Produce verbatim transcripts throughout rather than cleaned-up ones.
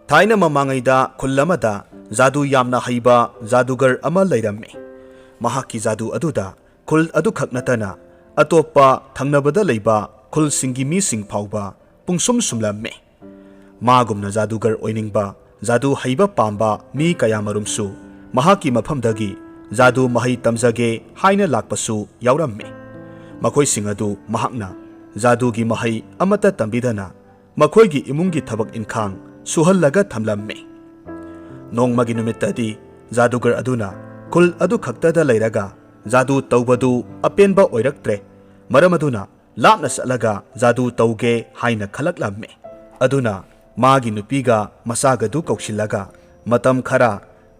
ꯊꯥꯏꯅ ꯃꯃꯥꯡꯉꯩꯗ ꯈꯨꯜ ꯑꯃꯗ ꯖꯥꯗꯨ ꯌꯥꯝꯅ ꯍꯩꯕ ꯖꯥꯗꯨꯒꯔ ꯑꯃ ꯂꯩꯔꯝꯃꯤ꯫ ꯃꯍꯥꯛꯀꯤ ꯖꯥꯗꯨ ꯑꯗꯨꯗ ꯈꯨꯜ ꯑꯗꯨꯈꯛ ꯅꯠꯇꯅ ꯑꯇꯣꯞꯄ ꯊꯪꯅꯕꯗ ꯂꯩꯕ ꯈꯨꯜꯁꯤꯡꯒꯤ ꯃꯤꯁꯤꯡ ꯐꯥꯎꯕ ꯄꯨꯡꯁꯨꯝ ꯁꯨꯝꯂꯝꯃꯤ꯫ ꯃꯥꯒꯨꯝꯅ ꯖꯥꯗꯨꯒꯔ ꯑꯣꯏꯅꯤꯡꯕ, ꯖꯥꯗꯨ ꯍꯩꯕ ꯄꯥꯝꯕ ꯃꯤ ꯀꯌꯥꯃꯔꯨꯝꯁꯨ ꯃꯍꯥꯛꯀꯤ ꯃꯐꯝꯗꯒꯤ ꯖꯥꯗꯨ ꯃꯍꯩ ꯇꯝꯖꯒꯦ ꯍꯥꯏꯅ ꯂꯥꯛꯄꯁꯨ ꯌꯥꯎꯔꯝꯃꯤ꯫ ꯃꯈꯣꯏꯁꯤꯡ ꯑꯗꯨ ꯃꯍꯥꯛꯅ ꯖꯥꯗꯨꯒꯤ ꯃꯍꯩ ꯑꯃꯠꯇ ꯇꯝꯕꯤꯗꯅ ꯃꯈꯣꯏꯒꯤ ꯏꯃꯨꯡꯒꯤ ꯊꯕꯛ ꯏꯟꯈꯥꯡ ꯁꯨꯍꯜꯂꯒ ꯊꯝꯂꯝꯃꯤ꯫ ꯅꯣꯡꯃꯒꯤ ꯅꯨꯃꯤꯠꯇꯗꯤ ꯖꯥꯗꯨꯒꯔ ꯑꯗꯨꯅ ꯈꯨꯜ ꯑꯗꯨꯈꯛꯇꯗ ꯂꯩꯔꯒ ꯖꯥꯗꯨ ꯇꯧꯕꯗꯨ ꯑꯄꯦꯟꯕ ꯑꯣꯏꯔꯛꯇ꯭ꯔꯦ꯫ ꯃꯔꯝ ꯑꯗꯨꯅ ꯂꯥꯞꯅ ꯆꯠꯂꯒ ꯖꯥꯗꯨ ꯇꯧꯒꯦ ꯍꯥꯏꯅ ꯈꯜꯂꯛꯂꯝꯃꯤ꯫ ꯑꯗꯨꯅ ꯃꯥꯒꯤ ꯅꯨꯄꯤꯒ ꯃꯆꯥꯒꯗꯨ ꯀꯧꯁꯤꯜꯂꯒ ꯃꯇꯝ ꯈꯔ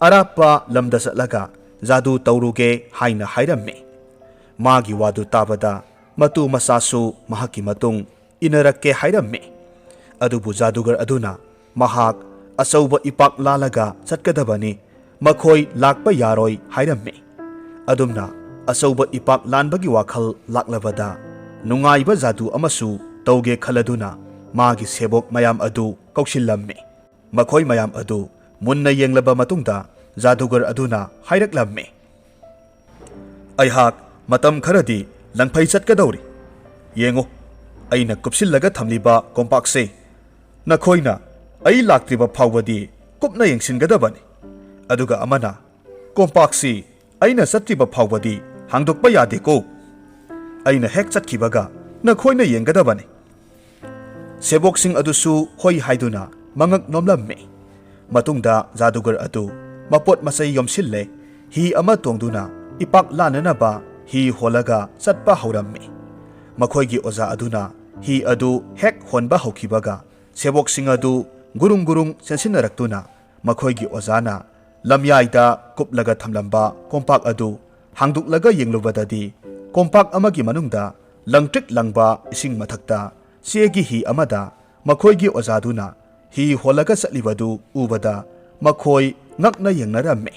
ꯑꯔꯥꯞꯄ ꯂꯝꯗ ꯆꯠꯂꯒ ꯖꯥꯗꯨ ꯇꯧꯔꯨꯒꯦ ꯍꯥꯏꯅ ꯍꯥꯏꯔꯝꯃꯤ꯫ ꯃꯥꯒꯤ ꯋꯥꯗꯨ ꯇꯥꯕꯗ ꯃꯇꯨ ꯃꯆꯥꯁꯨ ꯃꯍꯥꯛꯀꯤ ꯃꯇꯨꯡ ꯏꯟꯅꯔꯛꯀꯦ ꯍꯥꯏꯔꯝꯃꯤ꯫ ꯑꯗꯨꯕꯨ ꯖꯥꯗꯨꯒꯔ ꯑꯗꯨꯅ ꯃꯍꯥꯛ ꯑꯆꯧꯕ ꯏꯄꯥꯛ ꯂꯥꯜꯂꯒ ꯆꯠꯀꯗꯕꯅꯤ, ꯃꯈꯣꯏ ꯂꯥꯛꯄ ꯌꯥꯔꯣꯏ ꯍꯥꯏꯔꯝꯃꯤ꯫ ꯑꯗꯨꯝꯅ ꯑꯆꯧꯕ ꯏꯄꯥꯛ ꯂꯥꯟꯕꯒꯤ ꯋꯥꯈꯜ ꯂꯥꯛꯂꯕꯗ ꯅꯨꯡꯉꯥꯏꯕ ꯖꯥꯗꯨ ꯑꯃꯁꯨ ꯇꯧꯒꯦ ꯈꯜꯂꯗꯨꯅ ꯃꯥꯒꯤ ꯁꯦꯕꯣꯛ ꯃꯌꯥꯝ ꯑꯗꯨ ꯀꯧꯁꯤꯜꯂꯝꯃꯤ꯫ ꯃꯈꯣꯏ ꯃꯌꯥꯝ ꯑꯗꯨ ꯃꯨꯟꯅ ꯌꯦꯡꯂꯕ ꯃꯇꯨꯡꯗ ꯖꯥꯗꯨꯒꯔ ꯑꯗꯨꯅ ꯍꯥꯏꯔꯛꯂꯝꯃꯤ, "ꯑꯩꯍꯥꯛ ꯃꯇꯝ ꯈꯔꯗꯤ ꯂꯪꯐꯩ ꯆꯠꯀꯗꯧꯔꯤ꯫ ꯌꯦꯡꯉꯨ, ꯑꯩꯅ ꯀꯨꯞꯁꯤꯜꯂꯒ ꯊꯝꯂꯤꯕ ꯀꯣꯝꯄꯥꯛꯁꯦ ꯅꯈꯣꯏꯅ ꯑꯩ ꯂꯥꯛꯇ꯭ꯔꯤꯕ ꯐꯥꯎꯕꯗꯤ ꯀꯨꯞꯅ ꯌꯦꯡꯁꯤꯟꯒꯗꯕꯅꯤ꯫ ꯑꯗꯨꯒ ꯑꯃꯅ, ꯀꯣꯝꯄꯥꯛꯁꯤ ꯑꯩꯅ ꯆꯠꯇ꯭ꯔꯤꯕ ꯐꯥꯎꯕꯗꯤ ꯍꯥꯡꯗꯣꯛꯄ ꯌꯥꯗꯦꯀꯣ꯫ ꯑꯩꯅ ꯍꯦꯛ ꯆꯠꯈꯤꯕꯒ ꯅꯈꯣꯏꯅ ꯌꯦꯡꯒꯗꯕꯅꯤ꯫" ꯁꯦꯕꯣꯛꯁꯤꯡ ꯑꯗꯨꯁꯨ ꯍꯣꯏ ꯍꯥꯏꯗꯨꯅ ꯃꯉꯛ ꯅꯣꯝꯂꯝꯃꯤ꯫ ꯃꯇꯨꯡꯗ ꯖꯥꯗꯨꯒꯔ ꯑꯗꯨ ꯃꯄꯣꯠ ꯃꯆꯩ ꯌꯣꯝꯁꯤꯜꯂꯦ, ꯍꯤ ꯑꯃ ꯇꯣꯡꯗꯨꯅ ꯏꯄꯥꯛ ꯂꯥꯟꯅꯅꯕ ꯍꯤ ꯍꯣꯜꯂꯒ ꯆꯠꯄ ꯍꯧꯔꯝꯃꯤ꯫ ꯃꯈꯣꯏꯒꯤ ꯑꯣꯖꯥ ꯑꯗꯨꯅ ꯍꯤ ꯑꯗꯨ ꯍꯦꯛ ꯍꯣꯟꯕ ꯍꯧꯈꯤꯕꯒ ꯁꯦꯕꯣꯛꯁꯤꯡ ꯑꯗꯨ ꯒꯨꯔꯨꯡ ꯒꯨꯔꯨꯡ ꯆꯦꯟꯁꯤꯟꯅꯔꯛꯇꯨꯅ ꯃꯈꯣꯏꯒꯤ ꯑꯣꯖꯥꯅ ꯂꯝꯌꯥꯏꯗ ꯀꯨꯞꯂꯒ ꯊꯝꯂꯝꯕ ꯀꯣꯝꯄꯥꯛ ꯑꯗꯨ ꯍꯥꯡꯗꯣꯛꯂꯒ ꯌꯦꯡꯂꯨꯕꯗꯗꯤ, ꯀꯣꯝꯄꯥꯛ ꯑꯃꯒꯤ ꯃꯅꯨꯡꯗ ꯂꯪꯇ꯭ꯔꯤꯛ ꯂꯪꯕ ꯏꯁꯤꯡ ꯃꯊꯛꯇ ꯆꯦꯒꯤ ꯍꯤ ꯑꯃꯗ ꯃꯈꯣꯏꯒꯤ ꯑꯣꯖꯥꯗꯨꯅ ꯍꯤ ꯍꯣꯜꯂꯒ ꯆꯠꯂꯤꯕꯗꯨ ꯎꯕꯗ ꯃꯈꯣꯏ ꯉꯛꯅ ꯌꯦꯡꯅꯔꯝꯃꯤ꯫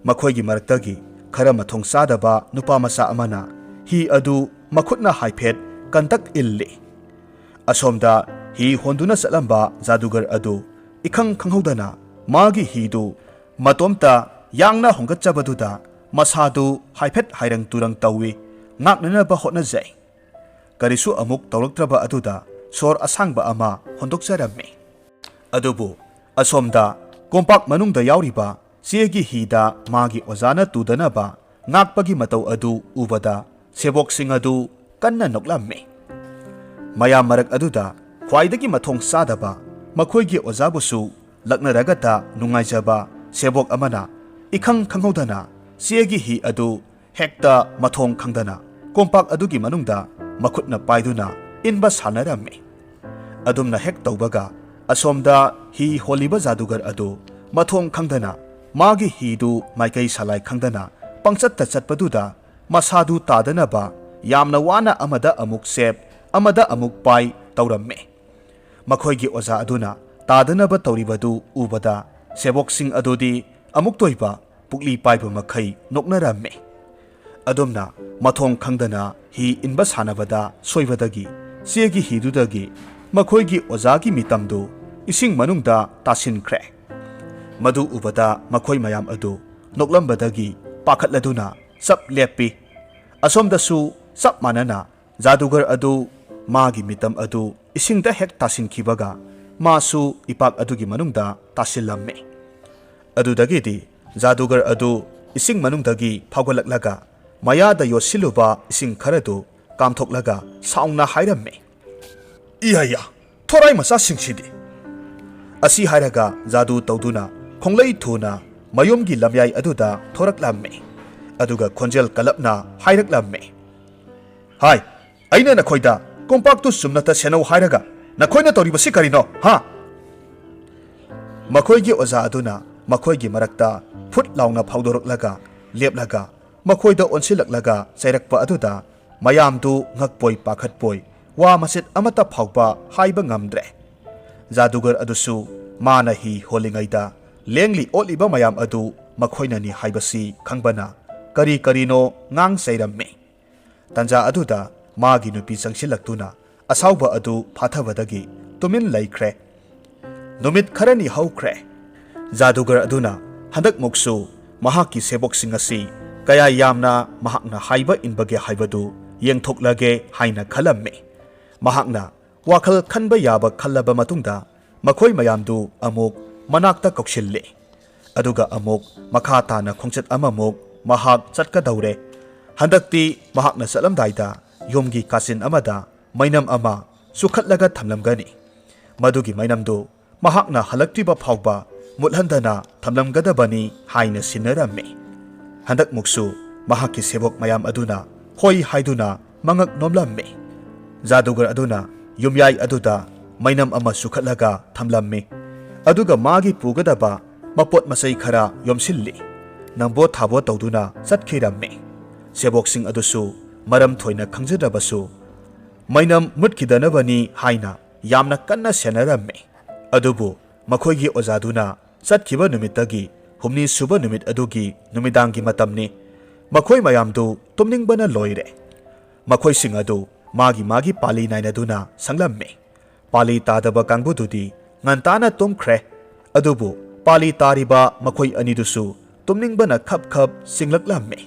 ꯃꯈꯣꯏꯒꯤ ꯃꯔꯛꯇꯒꯤ ꯈꯔ ꯃꯊꯣꯡ ꯆꯥꯗꯕ ꯅꯨꯄꯥ ꯃꯆꯥ ꯑꯃꯅ ꯍꯤ ꯑꯗꯨ ꯃꯈꯨꯠꯅ ꯍꯥꯏꯐꯦꯠ ꯀꯟꯇꯛ ꯏꯜꯂꯤ꯫ ꯑꯁꯣꯝꯗ ꯍꯤ ꯍꯣꯟꯗꯨꯅ ꯆꯠꯂꯝꯕ ꯖꯥꯗꯨꯒꯔ ꯑꯗꯨ ꯏꯈꯪ ꯈꯪꯍꯧꯗꯅ ꯃꯥꯒꯤ ꯍꯤꯗꯨ ꯃꯇꯣꯝꯇ ꯌꯥꯡꯅ ꯍꯣꯡꯒꯠꯆꯕꯗꯨꯗ ꯃꯁꯥꯗꯨ ꯍꯥꯏꯐꯦꯠ ꯍꯥꯏꯔꯪ ꯇꯨꯔꯪ ꯇꯧꯏ꯫ ꯉꯥꯛꯅꯅꯕ ꯍꯣꯠꯅꯖꯩ꯫ ꯀꯔꯤꯁꯨ ꯑꯃꯨꯛ ꯇꯧꯔꯛꯇ꯭ꯔꯕ ꯑꯗꯨꯗ ꯁꯣꯔ ꯑꯁꯥꯡꯕ ꯑꯃ ꯍꯣꯟꯗꯣꯛꯆꯔꯝꯃꯤ꯫ ꯑꯗꯨꯕꯨ ꯑꯁꯣꯝꯗ ꯀꯣꯝꯄꯥꯛ ꯃꯅꯨꯡꯗ ꯌꯥꯎꯔꯤꯕ ꯆꯦꯒꯤ ꯍꯤꯗ ꯃꯥꯒꯤ ꯑꯣꯖꯥꯅ ꯇꯨꯗꯅꯕ ꯉꯥꯛꯄꯒꯤ ꯃꯇꯧ ꯑꯗꯨ ꯎꯕꯗ ꯁꯦꯕꯣꯛꯁꯤꯡ ꯑꯗꯨ ꯀꯟꯅ ꯅꯣꯛꯂꯝꯃꯤ꯫ ꯃꯌꯥꯝ ꯃꯔꯛ ꯑꯗꯨꯗ ꯈ꯭ꯋꯥꯏꯗꯒꯤ ꯃꯊꯣꯡ ꯆꯥꯗꯕ ꯃꯈꯣꯏꯒꯤ ꯑꯣꯖꯥꯕꯨꯁꯨ ꯂꯛꯅꯔꯒꯇ ꯅꯨꯡꯉꯥꯏꯖꯕ ꯁꯦꯕꯣꯛ ꯑꯃꯅ ꯏꯈꯪ ꯈꯪꯍꯧꯗꯅ ꯆꯦꯒꯤ ꯍꯤ ꯑꯗꯨ ꯍꯦꯛꯇ ꯃꯊꯣꯡ ꯈꯪꯗꯅ ꯀꯣꯝꯄꯥꯛ ꯑꯗꯨꯒꯤ ꯃꯅꯨꯡꯗ ꯃꯈꯨꯠꯅ ꯄꯥꯏꯗꯨꯅ ꯏꯟꯕ ꯁꯥꯟꯅꯔꯝꯃꯤ꯫ ꯑꯗꯨꯝꯅ ꯍꯦꯛ ꯇꯧꯕꯒ ꯑꯁꯣꯝꯗ ꯍꯤ ꯍꯣꯜꯂꯤꯕ ꯖꯥꯗꯨꯒꯔ ꯑꯗꯨ ꯃꯊꯣꯡ ꯈꯪꯗꯅ ꯃꯥꯒꯤ ꯍꯤꯗꯨ ꯃꯥꯏꯀꯩ ꯁꯥꯂꯥꯏ ꯈꯪꯗꯅ ꯄꯪꯆꯠꯇ ꯆꯠꯄꯗꯨꯗ ꯃꯁꯥꯗꯨ ꯇꯥꯗꯅꯕ ꯌꯥꯝꯅ ꯋꯥꯅ ꯑꯃꯗ ꯑꯃꯨꯛ ꯁꯦꯞ, ꯑꯃꯗ ꯑꯃꯨꯛ ꯄꯥꯏ ꯇꯧꯔꯝꯃꯤ꯫ ꯃꯈꯣꯏꯒꯤ ꯑꯣꯖꯥ ꯑꯗꯨꯅ ꯇꯥꯗꯅꯕ ꯇꯧꯔꯤꯕꯗꯨ ꯎꯕꯗ ꯁꯦꯕꯣꯛꯁꯤꯡ ꯑꯗꯨꯗꯤ ꯑꯃꯨꯛꯇꯣꯏꯕ ꯄꯨꯛꯂꯤ ꯄꯥꯏꯕ ꯃꯈꯩ ꯅꯣꯛꯅꯔꯝꯃꯤ꯫ ꯑꯗꯨꯝꯅ ꯃꯊꯣꯡ ꯈꯪꯗꯅ ꯍꯤ ꯏꯟꯕ ꯁꯥꯟꯅꯕꯗ ꯁꯣꯏꯕꯗꯒꯤ ꯆꯦꯒꯤ ꯍꯤꯗꯨꯗꯒꯤ ꯃꯈꯣꯏꯒꯤ ꯑꯣꯖꯥꯒꯤ ꯃꯤꯇꯝꯗꯨ ꯏꯁꯤꯡ ꯃꯅꯨꯡꯗ ꯇꯥꯁꯤꯟꯈ꯭ꯔꯦ꯫ ꯃꯗꯨ ꯎꯕꯗ ꯃꯈꯣꯏ ꯃꯌꯥꯝ ꯑꯗꯨ ꯅꯣꯛꯂꯝꯕꯗꯒꯤ ꯄꯥꯈꯠꯂꯗꯨꯅ ꯆꯞ ꯂꯦꯞꯄꯤ꯫ ꯑꯁꯣꯝꯗꯁꯨ ꯆꯞ ꯃꯥꯟꯅꯅ ꯖꯥꯗꯨꯒꯔ ꯑꯗꯨ ꯃꯥꯒꯤ ꯃꯤꯇꯝ ꯑꯗꯨ ꯏꯁꯤꯡꯗ ꯍꯦꯛ ꯇꯥꯁꯤꯟꯈꯤꯕꯒ ꯃꯥꯁꯨ ꯏꯄꯥꯛ ꯑꯗꯨꯒꯤ ꯃꯅꯨꯡꯗ ꯇꯥꯁꯤꯜꯂꯝꯃꯤ꯫ ꯑꯗꯨꯗꯒꯤꯗꯤ ꯖꯥꯗꯨꯒꯔ ꯑꯗꯨ ꯏꯁꯤꯡ ꯃꯅꯨꯡꯗꯒꯤ ꯐꯥꯎꯒꯠꯂꯛꯂꯒ ꯃꯌꯥꯗ ꯌꯣꯠꯁꯤꯜꯂꯨꯕ ꯏꯁꯤꯡ ꯈꯔꯗꯨ ꯀꯥꯝꯊꯣꯛꯂꯒ ꯁꯥꯎꯅ ꯍꯥꯏꯔꯝꯃꯤ, "ꯏꯌꯥ ꯌꯥ, ꯊꯣꯔꯥꯏ ꯃꯆꯥꯁꯤꯡꯁꯤꯗꯤ!" ꯑꯁꯤ ꯍꯥꯏꯔꯒ ꯖꯥꯗꯨ ꯇꯧꯗꯨꯅ ꯈꯣꯡꯂꯩ ꯊꯨꯅ ꯃꯌꯨꯝꯒꯤ ꯂꯝꯌꯥꯏ ꯑꯗꯨꯗ ꯊꯣꯔꯛꯂꯝꯃꯤ꯫ ꯑꯗꯨꯒ ꯈꯣꯟꯖꯦꯜ ꯀꯜꯂꯞꯅ ꯍꯥꯏꯔꯛꯂꯝꯃꯤ, "ꯍꯥꯏ, ꯑꯩꯅ ꯅꯈꯣꯏꯗ ꯀꯣꯝꯄꯥꯛꯇꯨ ꯆꯨꯝꯅꯇ ꯁꯦꯟꯅꯧ ꯍꯥꯏꯔꯒ ꯅꯈꯣꯏꯅ ꯇꯧꯔꯤꯕꯁꯤ ꯀꯔꯤꯅꯣ, ꯍꯥ?" ꯃꯈꯣꯏꯒꯤ ꯑꯣꯖꯥ ꯑꯗꯨꯅ ꯃꯈꯣꯏꯒꯤ ꯃꯔꯛꯇ ꯐꯨꯠ ꯂꯥꯎꯅ ꯐꯥꯎꯗꯣꯔꯛꯂꯒ ꯂꯦꯞꯂꯒ ꯃꯈꯣꯏꯗ ꯑꯣꯟꯁꯤꯜꯂꯛꯂꯒ ꯆꯩꯔꯛꯄ ꯑꯗꯨꯗ ꯃꯌꯥꯝꯗꯨ ꯉꯛꯄꯣꯏ ꯄꯥꯈꯠꯄꯣꯏ ꯋꯥ ꯃꯆꯦꯠ ꯑꯃꯠꯇ ꯐꯥꯎꯕ ꯍꯥꯏꯕ ꯉꯝꯗ꯭ꯔꯦ꯫ ꯖꯥꯗꯨꯒꯔ ꯑꯗꯨꯁꯨ ꯃꯥꯅ ꯍꯤ ꯍꯣꯜꯂꯤꯉꯩꯗ ꯂꯦꯡꯂꯤ ꯑꯣꯠꯂꯤꯕ ꯃꯌꯥꯝ ꯑꯗꯨ ꯃꯈꯣꯏꯅꯅꯤ ꯍꯥꯏꯕꯁꯤ ꯈꯪꯕꯅ ꯀꯔꯤ ꯀꯔꯤꯅꯣ ꯉꯥꯡ ꯆꯩꯔꯝꯃꯤ꯫ ꯇꯟꯖꯥ ꯑꯗꯨꯗ ꯃꯥꯒꯤ ꯅꯨꯄꯤ ꯆꯪꯁꯤꯜꯂꯛꯇꯨꯅ ꯑꯁꯥꯎꯕ ꯑꯗꯨ ꯐꯥꯊꯕꯗꯒꯤ ꯇꯨꯃꯤꯟ ꯂꯩꯈ꯭ꯔꯦ꯫ ꯅꯨꯃꯤꯠ ꯈꯔꯅꯤ ꯍꯧꯈ꯭ꯔꯦ꯫ ꯖꯥꯗꯨꯒꯔ ꯑꯗꯨꯅ ꯍꯟꯗꯛꯃꯨꯛꯁꯨ ꯃꯍꯥꯛꯀꯤ ꯁꯦꯕꯣꯛꯁꯤꯡ ꯑꯁꯤ ꯀꯌꯥ ꯌꯥꯝꯅ ꯃꯍꯥꯛꯅ ꯍꯥꯏꯕ ꯏꯟꯕꯒꯦ ꯍꯥꯏꯕꯗꯨ ꯌꯦꯡꯊꯣꯛꯂꯒꯦ ꯍꯥꯏꯅ ꯈꯜꯂꯝꯃꯤ꯫ ꯃꯍꯥꯛꯅ ꯋꯥꯈꯜ ꯈꯟꯕ ꯌꯥꯕ ꯈꯜꯂꯕ ꯃꯇꯨꯡꯗ ꯃꯈꯣꯏ ꯃꯌꯥꯝꯗꯨ ꯑꯃꯨꯛ ꯃꯅꯥꯛꯇ ꯀꯧꯁꯤꯜꯂꯦ꯫ ꯑꯗꯨꯒ ꯑꯃꯨꯛ ꯃꯈꯥ ꯇꯥꯅ ꯈꯣꯡꯆꯠ ꯑꯃꯃꯨꯛ ꯃꯍꯥꯛ ꯆꯠꯀꯗꯧꯔꯦ꯫ ꯍꯟꯗꯛꯇꯤ ꯃꯍꯥꯛꯅ ꯆꯠꯂꯝꯗꯥꯏꯗ ꯌꯨꯝꯒꯤ ꯀꯥꯆꯤꯟ ꯑꯃꯗ ꯃꯩꯅꯝ ꯑꯃ ꯆꯨꯈꯠꯂꯒ ꯊꯝꯂꯝꯒꯅꯤ꯫ ꯃꯗꯨꯒꯤ ꯃꯩꯅꯝꯗꯨ ꯃꯍꯥꯛꯅ ꯍꯜꯂꯛꯇ꯭ꯔꯤꯕ ꯐꯥꯎꯕ ꯃꯨꯠꯍꯟꯗꯅ ꯊꯝꯂꯝꯒꯗꯕꯅꯤ ꯍꯥꯏꯅ ꯁꯤꯟꯅꯔꯝꯃꯤ꯫ ꯍꯟꯗꯛꯃꯨꯛꯁꯨ ꯃꯍꯥꯛꯀꯤ ꯁꯦꯕꯣꯛ ꯃꯌꯥꯝ ꯑꯗꯨꯅ ꯍꯣꯏ ꯍꯥꯏꯗꯨꯅ ꯃꯉꯛ ꯅꯣꯝꯂꯝꯃꯤ꯫ ꯖꯥꯗꯨꯒꯔ ꯑꯗꯨꯅ ꯌꯨꯝꯌꯥꯏ ꯑꯗꯨꯗ ꯃꯩꯅꯝ ꯑꯃ ꯆꯨꯈꯠꯂꯒ ꯊꯝꯂꯝꯃꯤ꯫ ꯑꯗꯨꯒ ꯃꯥꯒꯤ ꯄꯨꯒꯗꯕ ꯃꯄꯣꯠ ꯃꯆꯩ ꯈꯔ ꯌꯣꯝꯁꯤꯜꯂꯤ꯫ ꯅꯝꯕꯣꯠ ꯊꯥꯕꯣꯠ ꯇꯧꯗꯨꯅ ꯆꯠꯈꯤꯔꯝꯃꯤ꯫ ꯁꯦꯕꯣꯛꯁꯤꯡ ꯑꯗꯨꯁꯨ ꯃꯔꯝ ꯊꯣꯏꯅ ꯈꯪꯖꯗ꯭ꯔꯕꯁꯨ ꯃꯩꯅꯝ ꯃꯨꯠꯈꯤꯗꯅꯕꯅꯤ ꯍꯥꯏꯅ ꯌꯥꯝꯅ ꯀꯟꯅ ꯁꯦꯟꯅꯔꯝꯃꯤ꯫ ꯑꯗꯨꯕꯨ ꯃꯈꯣꯏꯒꯤ ꯑꯣꯖꯥꯗꯨꯅ ꯆꯠꯈꯤꯕ ꯅꯨꯃꯤꯠꯇꯒꯤ ꯍꯨꯝꯅꯤ ꯁꯨꯕ ꯅꯨꯃꯤꯠ ꯑꯗꯨꯒꯤ ꯅꯨꯃꯤꯗꯥꯡꯒꯤ ꯃꯇꯝꯅꯤ꯫ ꯃꯈꯣꯏ ꯃꯌꯥꯝꯗꯨ ꯇꯨꯝꯅꯤꯡꯕꯅ ꯂꯣꯏꯔꯦ꯫ ꯃꯈꯣꯏꯁꯤꯡ ꯑꯗꯨ ꯃꯥꯒꯤ ꯃꯥꯒꯤ ꯄꯥꯂꯤ ꯅꯥꯏꯅꯗꯨꯅ ꯁꯪꯂꯝꯃꯤ꯫ ꯄꯥꯂꯤ ꯇꯥꯗꯕ ꯀꯥꯡꯕꯨꯗꯨꯗꯤ ꯉꯟꯇꯥꯅ ꯇꯨꯝꯈ꯭ꯔꯦ꯫ ꯑꯗꯨꯕꯨ ꯄꯥꯂꯤ ꯇꯥꯔꯤꯕ ꯃꯈꯣꯏ ꯑꯅꯤꯗꯨꯁꯨ ꯇꯨꯝꯅꯤꯡꯕꯅ ꯈꯞ ꯈꯞ ꯆꯤꯡꯂꯛꯂꯝꯃꯤ꯫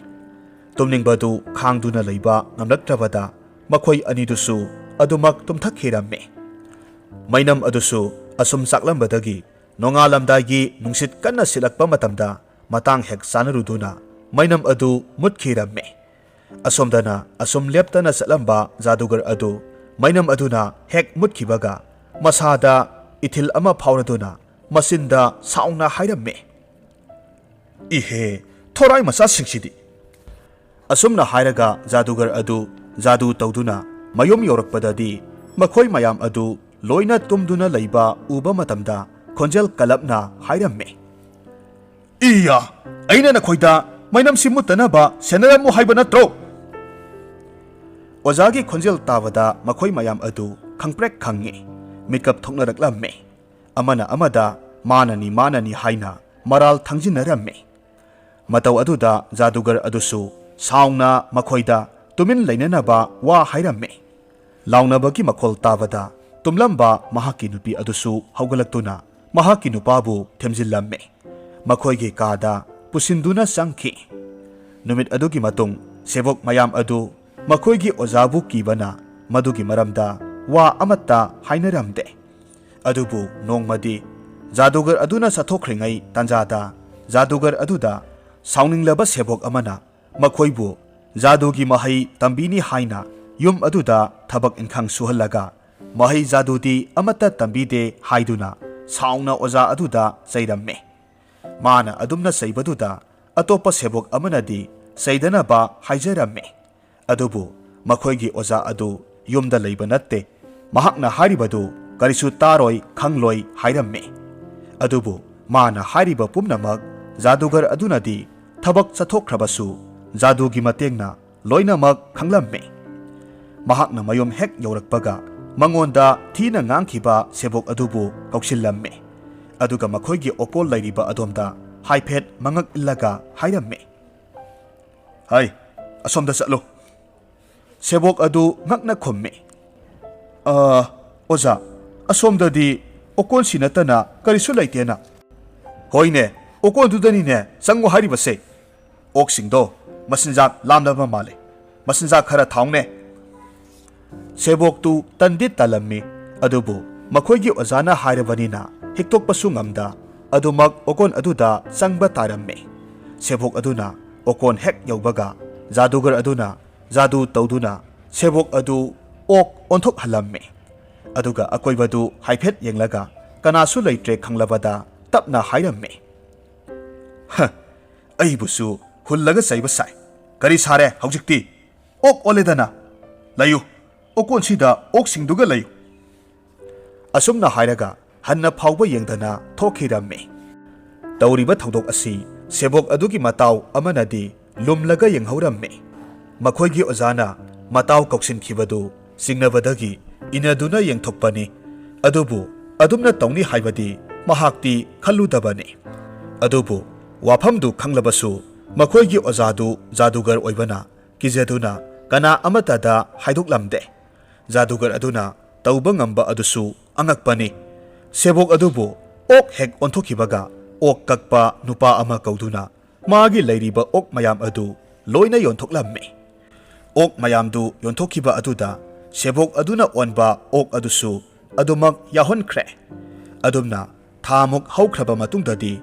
ꯇꯨꯝꯅꯤꯡꯕꯗꯨ ꯈꯥꯡꯗꯨꯅ ꯂꯩꯕ ꯉꯝꯂꯛꯇ꯭ꯔꯕꯗ ꯃꯈꯣꯏ ꯑꯅꯤꯗꯨꯁꯨ ꯑꯗꯨꯃꯛ ꯇꯨꯝꯊꯈꯤꯔꯝꯃꯤ꯫ ꯃꯩꯅꯝ ꯑꯗꯨꯁꯨ ꯑꯁꯨꯝ ꯆꯥꯛꯂꯝꯕꯗꯒꯤ ꯅꯣꯡꯉꯥꯜꯂꯝꯗꯥꯏꯒꯤ ꯅꯨꯡꯁꯤꯠ ꯀꯟꯅ ꯁꯤꯠꯂꯛꯄ ꯃꯇꯝꯗ ꯃꯇꯥꯡ ꯍꯦꯛ ꯆꯥꯅꯔꯨꯗꯨꯅ ꯃꯩꯅꯝ ꯑꯗꯨ ꯃꯨꯠꯈꯤꯔꯝꯃꯤ꯫ ꯑꯁꯣꯝꯗꯅ ꯑꯁꯨꯝ ꯂꯦꯞꯇꯅ ꯆꯠꯂꯝꯕ ꯖꯥꯗꯨꯒꯔ ꯑꯗꯨ ꯃꯩꯅꯝ ꯑꯗꯨꯅ ꯍꯦꯛ ꯃꯨꯠꯈꯤꯕꯒ ꯃꯁꯥꯗ ꯏꯊꯤꯜ ꯑꯃ ꯐꯥꯎꯔꯗꯨꯅ ꯃꯆꯤꯟꯗ ꯁꯥꯎꯅ ꯍꯥꯏꯔꯝꯃꯤ, "ꯏꯍꯦ, ꯊꯣꯔꯥꯏ ꯃꯆꯥꯁꯤꯡꯁꯤꯗꯤ!" ꯑꯁꯨꯝꯅ ꯍꯥꯏꯔꯒ ꯖꯥꯗꯨꯒꯔ ꯑꯗꯨ ꯖꯥꯗꯨ ꯇꯧꯗꯨꯅ ꯃꯌꯨꯝ ꯌꯧꯔꯛꯄꯗꯗꯤ ꯃꯈꯣꯏ ꯃꯌꯥꯝ ꯑꯗꯨ ꯂꯣꯏꯅ ꯇꯨꯝꯗꯨꯅ ꯂꯩꯕ ꯎꯕ ꯃꯇꯝꯗ ꯈꯣꯟꯖꯦꯜ ꯀꯜꯂꯞꯅ ꯍꯥꯏꯔꯝꯃꯤ, "ꯏꯌꯥ! ꯑꯩꯅ ꯅꯈꯣꯏꯗ ꯃꯩꯅꯝꯁꯤ ꯃꯨꯠꯇꯅꯕ ꯁꯦꯟꯅꯔꯝꯃꯨ ꯍꯥꯏꯕ ꯅꯠꯇ꯭ꯔꯣ?" ꯑꯣꯖꯥꯒꯤ ꯈꯣꯟꯖꯦꯜ ꯇꯥꯕꯗ ꯃꯈꯣꯏ ꯃꯌꯥꯝ ꯑꯗꯨ ꯈꯪꯄ꯭ꯔꯦꯛ ꯈꯪꯉꯤ꯫ ꯃꯤꯀꯞ ꯊꯣꯛꯅꯔꯛꯂꯝꯃꯤ꯫ ꯑꯃꯅ ꯑꯃꯗ ꯃꯥꯅꯅꯤ ꯃꯥꯅꯅꯤ ꯍꯥꯏꯅ ꯃꯔꯥꯜ ꯊꯥꯡꯖꯤꯟꯅꯔꯝꯃꯤ꯫ ꯃꯇꯧ ꯑꯗꯨꯗ ꯖꯥꯗꯨꯒꯔ ꯑꯗꯨꯁꯨ ꯁꯥꯎꯅ ꯃꯈꯣꯏꯗ ꯇꯨꯃꯤꯟ ꯂꯩꯅꯅꯕ ꯋꯥ ꯍꯥꯏꯔꯝꯃꯤ꯫ ꯂꯥꯎꯅꯕꯒꯤ ꯃꯈꯣꯜ ꯇꯥꯕꯗ ꯇꯨꯝꯂꯝꯕ ꯃꯍꯥꯛꯀꯤ ꯅꯨꯄꯤ ꯑꯗꯨꯁꯨ ꯍꯧꯒꯠꯂꯛꯇꯨꯅ ꯃꯍꯥꯛꯀꯤ ꯅꯨꯄꯥꯕꯨ ꯊꯦꯝꯖꯤꯜꯂꯝꯃꯤ꯫ ꯃꯈꯣꯏꯒꯤ ꯀꯥꯗ ꯄꯨꯁꯤꯟꯗꯨꯅ ꯆꯪꯈꯤ꯫ ꯅꯨꯃꯤꯠ ꯑꯗꯨꯒꯤ ꯃꯇꯨꯡ ꯁꯦꯕꯣꯛ ꯃꯌꯥꯝ ꯑꯗꯨ ꯃꯈꯣꯏꯒꯤ ꯑꯣꯖꯥꯕꯨ ꯀꯤꯕꯅ ꯃꯗꯨꯒꯤ ꯃꯔꯝꯗ ꯋꯥ ꯑꯃꯠꯇ ꯍꯥꯏꯅꯔꯝꯗꯦ꯫ ꯑꯗꯨꯕꯨ ꯅꯣꯡꯃꯗꯤ ꯖꯥꯗꯨꯒꯔ ꯑꯗꯨꯅ ꯆꯠꯊꯣꯛꯈ꯭ꯔꯤꯉꯩ ꯇꯥꯟꯖꯥꯗ ꯖꯥꯗꯨꯒꯔ ꯑꯗꯨꯗ ꯁꯥꯎꯅꯤꯡꯂꯕ ꯁꯦꯕꯣꯛ ꯑꯃꯅ ꯃꯈꯣꯏꯕꯨ ꯖꯥꯗꯨꯒꯤ ꯃꯍꯩ ꯇꯝꯕꯤꯅꯤ ꯍꯥꯏꯅ ꯌꯨꯝ ꯑꯗꯨꯗ ꯊꯕꯛ ꯏꯪꯈꯥꯡ ꯁꯨꯍꯜꯂꯒ ꯃꯍꯩ ꯖꯥꯗꯨꯗꯤ ꯑꯃꯠꯇ ꯇꯝꯕꯤꯗꯦ ꯍꯥꯏꯗꯨꯅ ꯁꯥꯎꯅ ꯑꯣꯖꯥ ꯑꯗꯨꯗ ꯆꯩꯔꯝꯃꯤ꯫ ꯃꯥꯅ ꯑꯗꯨꯝꯅ ꯆꯩꯕꯗꯨꯗ ꯑꯇꯣꯞꯄ ꯁꯦꯕꯣꯛ ꯑꯃꯅꯗꯤ ꯆꯩꯗꯅꯕ ꯍꯥꯏꯖꯔꯝꯃꯤ꯫ ꯑꯗꯨꯕꯨ ꯃꯈꯣꯏꯒꯤ ꯑꯣꯖꯥ ꯑꯗꯨ ꯌꯨꯝꯗ ꯂꯩꯕ ꯅꯠꯇꯦ꯫ ꯃꯍꯥꯛꯅ ꯍꯥꯏꯔꯤꯕꯗꯨ ꯀꯔꯤꯁꯨ ꯇꯥꯔꯣꯏ ꯈꯪꯂꯣꯏ ꯍꯥꯏꯔꯝꯃꯤ꯫ ꯑꯗꯨꯕꯨ ꯃꯥꯅ ꯍꯥꯏꯔꯤꯕ ꯄꯨꯝꯅꯃꯛ ꯖꯥꯗꯨꯒꯔ ꯑꯗꯨꯅꯗꯤ ꯊꯕꯛ ꯆꯠꯊꯣꯛꯈ꯭ꯔꯕꯁꯨ ꯖꯥꯗꯨꯒꯤ ꯃꯇꯦꯡꯅ ꯂꯣꯏꯅꯃꯛ ꯈꯪꯂꯝꯃꯤ꯫ ꯃꯍꯥꯛꯅ ꯃꯌꯨꯝ ꯍꯦꯛ ꯌꯧꯔꯛꯄꯒ ꯃꯉꯣꯟꯗ ꯊꯤꯅ ꯉꯥꯡꯈꯤꯕ ꯁꯦꯕꯣꯛ ꯑꯗꯨꯕꯨ ꯀꯧꯁꯤꯜꯂꯝꯃꯤ꯫ ꯑꯗꯨꯒ ꯃꯈꯣꯏꯒꯤ ꯑꯣꯀꯣꯜ ꯂꯩꯔꯤꯕ ꯑꯗꯣꯝꯗ ꯍꯥꯏꯐꯦꯠ ꯃꯉꯛ ꯏꯜꯂꯒ ꯍꯥꯏꯔꯝꯃꯤ꯫ "ꯍꯩ, ꯑꯁꯣꯝꯗ ꯆꯠꯂꯨ!" ꯁꯦꯕꯣꯛ ꯑꯗꯨ ꯉꯛꯅ ꯈꯨꯝꯃꯤ꯫ "ꯑ, ꯑꯣꯖꯥ, ꯑꯁꯣꯝꯗꯗꯤ ꯑꯣꯀꯣꯟꯁꯤ ꯅꯠꯇꯅ ꯀꯔꯤꯁꯨ ꯂꯩꯇꯦꯅ?" "ꯍꯣꯏꯅꯦ, ꯑꯣꯀꯣꯟꯗꯨꯗꯅꯤꯅꯦ ꯆꯪꯉꯨ ꯍꯥꯏꯔꯤꯕꯁꯦ꯫ ꯑꯣꯛꯁꯤꯡꯗꯣ ꯃꯆꯤꯟꯖꯥꯛ ꯂꯥꯝꯂꯕ ꯃꯥꯜꯂꯦ꯫ ꯃꯆꯤꯟꯖꯥꯛ ꯈꯔ ꯊꯥꯎꯅꯦ꯫" ꯁꯦꯕꯣꯛꯇꯨ ꯇꯟꯗꯤ ꯇꯜꯂꯝꯃꯤ, ꯑꯗꯨꯕꯨ ꯃꯈꯣꯏꯒꯤ ꯑꯣꯖꯥꯅ ꯍꯥꯏꯔꯕꯅꯤꯅ ꯍꯤꯛꯇꯣꯛꯄꯁꯨ ꯉꯝꯗ ꯑꯗꯨꯃꯛ ꯑꯣꯀꯣꯟ ꯑꯗꯨꯗ ꯆꯪꯕ ꯇꯥꯔꯝꯃꯤ꯫ ꯁꯦꯕꯣꯛ ꯑꯗꯨꯅ ꯑꯣꯀꯣꯟ ꯍꯦꯛ ꯌꯧꯕꯒ ꯖꯥꯗꯨꯒꯔ ꯑꯗꯨꯅ ꯖꯥꯗꯨ ꯇꯧꯗꯨꯅ ꯁꯦꯕꯣꯛ ꯑꯗꯨ ꯑꯣꯛ ꯑꯣꯟꯊꯣꯛꯍꯜꯂꯝꯃꯤ꯫ ꯑꯗꯨꯒ ꯑꯀꯣꯏꯕꯗꯨ ꯍꯥꯏꯐꯦꯠ ꯌꯦꯡꯂꯒ ꯀꯅꯥꯁꯨ ꯂꯩꯇ꯭ꯔꯦ ꯈꯪꯂꯕꯗ ꯇꯞꯅ ꯍꯥꯏꯔꯝꯃꯤ꯫ "ꯍ, ꯑꯩꯕꯨꯁꯨ ꯍꯨꯜꯂꯒ ꯆꯩꯕ ꯁꯥꯏ꯫ ꯀꯔꯤ ꯁꯥꯔꯦ ꯍꯧꯖꯤꯛꯇꯤ? ꯑꯣꯛ ꯑꯣꯜꯂꯦꯗꯅ꯫ ꯂꯩꯌꯨ, ꯑꯣꯀꯣꯟꯁꯤꯗ ꯑꯣꯛꯁꯤꯡꯗꯨꯒ ꯂꯩꯌꯨ꯫" ꯑꯁꯨꯝꯅ ꯍꯥꯏꯔꯒ ꯍꯟꯅ ꯐꯥꯎꯕ ꯌꯦꯡꯗꯅ ꯊꯣꯛꯈꯤꯔꯝꯃꯤ꯫ ꯇꯧꯔꯤꯕ ꯊꯧꯗꯣꯛ ꯑꯁꯤ ꯁꯦꯕꯣꯛ ꯑꯗꯨꯒꯤ ꯃꯇꯥꯎ ꯑꯃꯅꯗꯤ ꯂꯨꯝꯂꯒ ꯌꯦꯡꯍꯧꯔꯝꯃꯤ꯫ ꯃꯈꯣꯏꯒꯤ ꯑꯣꯖꯥꯅ ꯃꯇꯥꯎ ꯀꯧꯁꯤꯟꯈꯤꯕꯗꯨ ꯆꯤꯡꯅꯕꯗꯒꯤ ꯏꯟꯅꯗꯨꯅ ꯌꯦꯡꯊꯣꯛꯄꯅꯤ꯫ ꯑꯗꯨꯕꯨ ꯑꯗꯨꯝꯅ ꯇꯧꯅꯤ ꯍꯥꯏꯕꯗꯤ ꯃꯍꯥꯛꯇꯤ ꯈꯜꯂꯨꯗꯕꯅꯤ꯫ ꯑꯗꯨꯕꯨ ꯋꯥꯐꯝꯗꯨ ꯈꯪꯂꯕꯁꯨ ꯃꯈꯣꯏꯒꯤ ꯑꯣꯖꯥꯗꯨ ꯖꯥꯗꯨꯒꯔ ꯑꯣꯏꯕꯅ ꯀꯤꯖꯗꯨꯅ ꯀꯅꯥ ꯑꯃꯠꯇꯗ ꯍꯥꯏꯗꯣꯛꯂꯝꯗꯦ꯫ ꯖꯥꯗꯨꯒꯔ ꯑꯗꯨꯅ ꯇꯧꯕ ꯉꯝꯕ ꯑꯗꯨꯁꯨ ꯑꯉꯛꯄꯅꯤ꯫ ꯁꯦꯕꯣꯛ ꯑꯗꯨꯕꯨ ꯑꯣꯛ ꯍꯦꯛ ꯑꯣꯟꯊꯣꯛꯈꯤꯕꯒ ꯑꯣꯛ ꯀꯛꯄ ꯅꯨꯄꯥ ꯑꯃ ꯀꯧꯗꯨꯅ ꯃꯥꯒꯤ ꯂꯩꯔꯤꯕ ꯑꯣꯛ ꯃꯌꯥꯝ ꯑꯗꯨ ꯂꯣꯏꯅ ꯌꯣꯟꯊꯣꯛꯂꯝꯃꯤ꯫ ꯑꯣꯛ ꯃꯌꯥꯝꯗꯨ ꯌꯣꯟꯊꯣꯛꯈꯤꯕ ꯑꯗꯨꯗ ꯁꯦꯕꯣꯛ ꯑꯗꯨꯅ ꯑꯣꯟꯕ ꯑꯣꯛ ꯑꯗꯨꯁꯨ ꯑꯗꯨꯃꯛ ꯌꯥꯎꯍꯟꯈ꯭ꯔꯦ꯫ ꯑꯗꯨꯝꯅ ꯊꯥꯃꯨꯛ ꯍꯧꯈ꯭ꯔꯕ ꯃꯇꯨꯡꯗꯗꯤ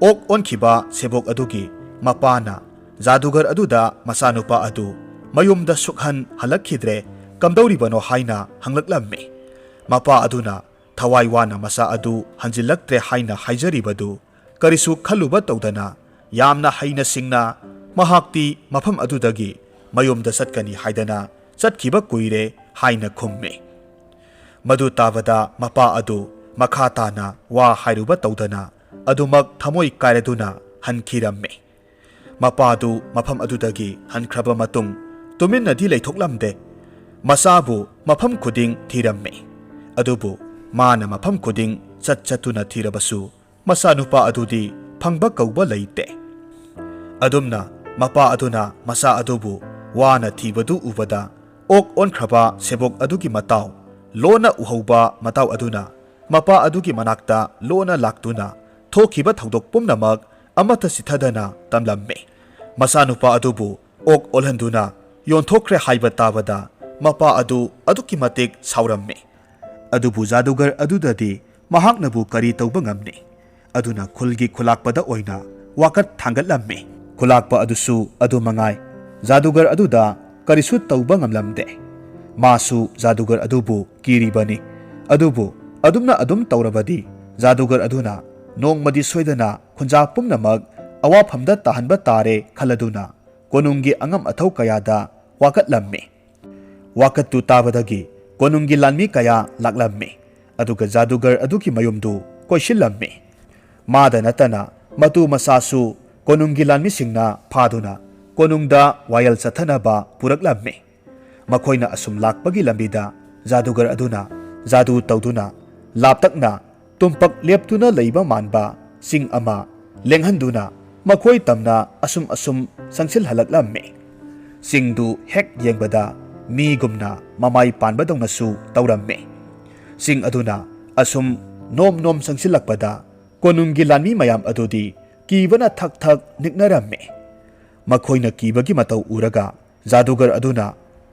ꯑꯣꯛ ꯑꯣꯟꯈꯤꯕ ꯁꯦꯕꯣꯛ ꯑꯗꯨꯒꯤ ꯃꯄꯥꯅ ꯖꯥꯗꯨꯒꯔ ꯑꯗꯨꯗ ꯃꯆꯥꯅꯨꯄꯥ ꯑꯗꯨ ꯃꯌꯨꯝꯗ ꯁꯨꯛꯍꯟ ꯍꯜꯂꯛꯈꯤꯗ꯭ꯔꯦ, ꯀꯝꯗꯧꯔꯤꯕꯅꯣ ꯍꯥꯏꯅ ꯍꯪꯂꯛꯂꯝꯃꯤ꯫ ꯃꯄꯥ ꯑꯗꯨꯅ ꯊꯋꯥꯏ ꯋꯥꯅ ꯃꯆꯥ ꯑꯗꯨ ꯍꯟꯖꯤꯜꯂꯛꯇ꯭ꯔꯦ ꯍꯥꯏꯅ ꯍꯥꯏꯖꯔꯤꯕꯗꯨ ꯀꯔꯤꯁꯨ ꯈꯜꯂꯨꯕ ꯇꯧꯗꯅ ꯌꯥꯝꯅ ꯍꯩꯅ ꯁꯤꯡꯅ ꯃꯍꯥꯛꯇꯤ ꯃꯐꯝ ꯑꯗꯨꯗꯒꯤ ꯃꯌꯨꯝꯗ ꯆꯠꯀꯅꯤ ꯍꯥꯏꯗꯅ ꯆꯠꯈꯤꯕ ꯀꯨꯏꯔꯦ ꯍꯥꯏꯅ ꯈꯨꯝꯃꯤ꯫ ꯃꯗꯨ ꯇꯥꯕꯗ ꯃꯄꯥ ꯑꯗꯨ ꯃꯈꯥ ꯇꯥꯅ ꯋꯥ ꯍꯥꯏꯔꯨꯕ ꯇꯧꯗꯅ ꯑꯗꯨꯃꯛ ꯊꯃꯣꯏ ꯀꯥꯏꯔꯗꯨꯅ ꯍꯟꯈꯤꯔꯝꯃꯤ꯫ ꯃꯄꯥꯗꯨ ꯃꯐꯝ ꯑꯗꯨꯗꯒꯤ ꯍꯟꯈ꯭ꯔꯕ ꯃꯇꯨꯡ ꯇꯨꯃꯤꯟꯅꯗꯤ ꯂꯩꯊꯣꯛꯂꯝꯗꯦ꯫ ꯃꯆꯥꯕꯨ ꯃꯐꯝ ꯈꯨꯗꯤꯡ ꯊꯤꯔꯝꯃꯤ꯫ ꯑꯗꯨꯕꯨ ꯃꯥꯅ ꯃꯐꯝ ꯈꯨꯗꯤꯡ ꯆꯠ ꯆꯠꯇꯨꯅ ꯊꯤꯔꯕꯁꯨ ꯃꯆꯥꯅꯨꯄꯥ ꯑꯗꯨꯗꯤ ꯐꯪꯕ ꯀꯧꯕ ꯂꯩꯇꯦ꯫ ꯑꯗꯨꯝꯅ ꯃꯄꯥ ꯑꯗꯨꯅ ꯃꯆꯥ ꯑꯗꯨꯕꯨ ꯋꯥꯅ ꯊꯤꯕꯗꯨ ꯎꯕꯗ ꯑꯣꯛ ꯑꯣꯟꯈ꯭ꯔꯕ ꯁꯦꯕꯣꯛ ꯑꯗꯨꯒꯤ ꯃꯇꯥꯎ ꯂꯣꯟꯅ ꯎꯍꯧꯕ ꯃꯇꯥꯎ ꯑꯗꯨꯅ ꯃꯄꯥ ꯑꯗꯨꯒꯤ ꯃꯅꯥꯛꯇ ꯂꯣꯟꯅ ꯂꯥꯛꯇꯨꯅ ꯊꯣꯛꯈꯤꯕ ꯊꯧꯗꯣꯛ ꯄꯨꯝꯅꯃꯛ ꯑꯃꯠꯇ ꯆꯤꯊꯗꯅ ꯇꯝꯂꯝꯃꯤ꯫ ꯃꯆꯥꯅꯨꯄꯥ ꯑꯗꯨꯕꯨ ꯑꯣꯛ ꯑꯣꯜꯍꯟꯗꯨꯅ ꯌꯣꯟꯊꯣꯛꯈ꯭ꯔꯦ ꯍꯥꯏꯕ ꯇꯥꯕꯗ ꯃꯄꯥ ꯑꯗꯨ ꯑꯗꯨꯛꯀꯤ ꯃꯇꯤꯛ ꯁꯥꯎꯔꯝꯃꯤ꯫ ꯑꯗꯨꯕꯨ ꯖꯥꯗꯨꯒꯔ ꯑꯗꯨꯗꯗꯤ ꯃꯍꯥꯛꯅꯕꯨ ꯀꯔꯤ ꯇꯧꯕ ꯉꯝꯅꯤ? ꯑꯗꯨꯅ ꯈꯨꯜꯒꯤ ꯈꯨꯂꯥꯛꯄꯗ ꯑꯣꯏꯅ ꯋꯥꯀꯠ ꯊꯥꯡꯒꯠꯂꯝꯃꯤ꯫ ꯈꯨꯂꯥꯛꯄ ꯑꯗꯨꯁꯨ ꯑꯗꯨ ꯃꯉꯥꯏ, ꯖꯥꯗꯨꯒꯔ ꯑꯗꯨꯗ ꯀꯔꯤꯁꯨ ꯇꯧꯕ ꯉꯝꯂꯝꯗꯦ꯫ ꯃꯥꯁꯨ ꯖꯥꯗꯨꯒꯔ ꯑꯗꯨꯕꯨ ꯀꯤꯔꯤꯕꯅꯤ꯫ ꯑꯗꯨꯕꯨ ꯑꯗꯨꯝꯅ ꯑꯗꯨꯝ ꯇꯧꯔꯕꯗꯤ ꯖꯥꯗꯨꯒꯔ ꯑꯗꯨꯅ ꯅꯣꯡꯃꯗꯤ ꯁꯣꯏꯗꯅ ꯈꯨꯟꯖꯥ ꯄꯨꯝꯅꯃꯛ ꯑꯋꯥꯐꯝꯗ ꯇꯥꯍꯟꯕ ꯇꯥꯔꯦ ꯈꯜꯂꯗꯨꯅ ꯀꯣꯅꯨꯡꯒꯤ ꯑꯉꯝ ꯑꯊꯧ ꯀꯌꯥꯗ ꯋꯥꯀꯠꯂꯝꯃꯤ꯫ ꯋꯥꯀꯠꯇꯨ ꯇꯥꯕꯗꯒꯤ ꯀꯣꯅꯨꯡꯒꯤ ꯂꯥꯟꯃꯤ ꯀꯌꯥ ꯂꯥꯛꯂꯝꯃꯤ꯫ ꯑꯗꯨꯒ ꯖꯥꯗꯨꯒꯔ ꯑꯗꯨꯒꯤ ꯃꯌꯨꯝꯗꯨ ꯀꯣꯏꯁꯤꯜꯂꯝꯃꯤ꯫ ꯃꯥꯗ ꯅꯠꯇꯅ ꯃꯇꯨ ꯃꯆꯥꯁꯨ ꯀꯣꯅꯨꯡꯒꯤ ꯂꯥꯟꯃꯤꯁꯤꯡꯅ ꯐꯥꯗꯨꯅ ꯀꯣꯅꯨꯡꯗ ꯋꯥꯌꯦꯜ ꯆꯠꯊꯅꯕ ꯄꯨꯔꯛꯂꯝꯃꯤ꯫ ꯃꯈꯣꯏꯅ ꯑꯁꯨꯝ ꯂꯥꯛꯄꯒꯤ ꯂꯝꯕꯤꯗ ꯖꯥꯗꯨꯒꯔ ꯑꯗꯨꯅ ꯖꯥꯗꯨ ꯇꯧꯗꯨꯅ ꯂꯥꯞꯇꯛꯅ ꯇꯨꯝꯄꯛ ꯂꯦꯞꯇꯨꯅ ꯂꯩꯕ ꯃꯥꯟꯕ ꯆꯤꯡ ꯑꯃ ꯂꯦꯡꯍꯟꯗꯨꯅ ꯃꯈꯣꯏ ꯇꯝꯅ ꯑꯁꯨꯝ ꯑꯁꯨꯝ ꯆꯪꯁꯤꯜꯍꯜꯂꯛꯂꯝꯃꯤ꯫ ꯆꯤꯡꯗꯨ ꯍꯦꯛ ꯌꯦꯡꯕꯗ ꯃꯤꯒꯨꯝꯅ ꯃꯃꯥꯏ ꯄꯥꯟꯕꯗꯧꯅꯁꯨ ꯇꯧꯔꯝꯃꯤ꯫ ꯁꯤꯡ ꯑꯗꯨꯅ ꯑꯁꯨꯝ ꯅꯣꯝ ꯅꯣꯝ ꯆꯪꯁꯤꯜꯂꯛꯄꯗ ꯀꯣꯅꯨꯡꯒꯤ ꯂꯥꯟꯃꯤ ꯃꯌꯥꯝ ꯑꯗꯨꯗꯤ ꯀꯤꯕꯅ ꯊꯛ ꯊꯛ ꯅꯤꯛꯅꯔꯝꯃꯤ꯫ ꯃꯈꯣꯏꯅ ꯀꯤꯕꯒꯤ ꯃꯇꯧ ꯎꯔꯒ ꯖꯥꯗꯨꯒꯔ ꯑꯗꯨꯅ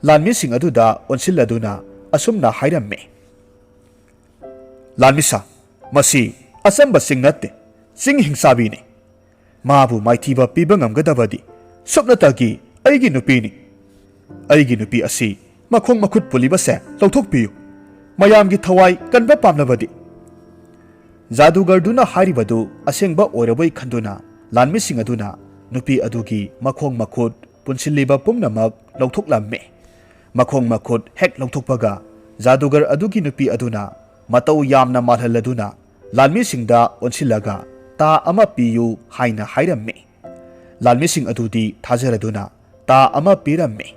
ꯂꯥꯟꯃꯤꯁꯤꯡ ꯑꯗꯨꯗ ꯑꯣꯟꯁꯤꯜꯂꯗꯨꯅ ꯑꯁꯨꯝꯅ ꯍꯥꯏꯔꯝꯃꯤ, "ꯂꯥꯟꯃꯤꯁꯥ, ꯃꯁꯤ ꯑꯆꯝꯕ ꯆꯤꯡ ꯅꯠꯇꯦ, ꯆꯤꯡ ꯍꯤꯡꯆꯥꯕꯤꯅꯤ꯫ ꯃꯥꯕꯨ ꯃꯥꯏꯊꯤꯕ ꯄꯤꯕ ꯉꯝꯒꯗꯕꯗꯤ ꯁꯨꯞꯅꯇꯒꯤ ꯑꯩꯒꯤ ꯅꯨꯄꯤꯅꯤ꯫ ꯑꯩꯒꯤ ꯅꯨꯄꯤ ꯑꯁꯤ ꯃꯈꯣꯡ ꯃꯈꯨꯠ ꯄꯨꯜꯂꯤꯕꯁꯦ ꯂꯧꯊꯣꯛꯄꯤꯌꯨ꯫ ꯃꯌꯥꯝꯒꯤ ꯊꯋꯥꯏ ꯀꯟꯕ ꯄꯥꯝꯂꯕꯗꯤ꯫" ꯖꯥꯗꯨꯒꯔꯗꯨꯅ ꯍꯥꯏꯔꯤꯕꯗꯨ ꯑꯁꯦꯡꯕ ꯑꯣꯏꯔꯕꯣꯏ ꯈꯟꯗꯨꯅ ꯂꯥꯟꯃꯤꯁꯤꯡ ꯑꯗꯨꯅ ꯅꯨꯄꯤ ꯑꯗꯨꯒꯤ ꯃꯈꯣꯡ ꯃꯈꯨꯠ ꯄꯨꯟꯁꯤꯜꯂꯤꯕ ꯄꯨꯝꯅꯃꯛ ꯂꯧꯊꯣꯛꯂꯝꯃꯤ꯫ ꯃꯈꯣꯡ ꯃꯈꯨꯠ ꯍꯦꯛ ꯂꯧꯊꯣꯛꯄꯒ ꯖꯥꯗꯨꯒꯔ ꯑꯗꯨꯒꯤ ꯅꯨꯄꯤ ꯑꯗꯨꯅ ꯃꯇꯧ ꯌꯥꯝꯅ ꯃꯥꯜꯍꯜꯂꯗꯨꯅ ꯂꯥꯟꯃꯤꯁꯤꯡꯗ ꯑꯣꯟꯁꯤꯜꯂꯒ "ꯇꯥ ꯑꯃ ꯄꯤꯌꯨ" ꯍꯥꯏꯅ ꯍꯥꯏꯔꯝꯃꯤ꯫ ꯂꯥꯟꯃꯤꯁꯤꯡ ꯑꯗꯨꯗꯤ ꯊꯥꯖꯔꯗꯨꯅ ꯇꯥ ꯑꯃ ꯄꯤꯔꯝꯃꯤ꯫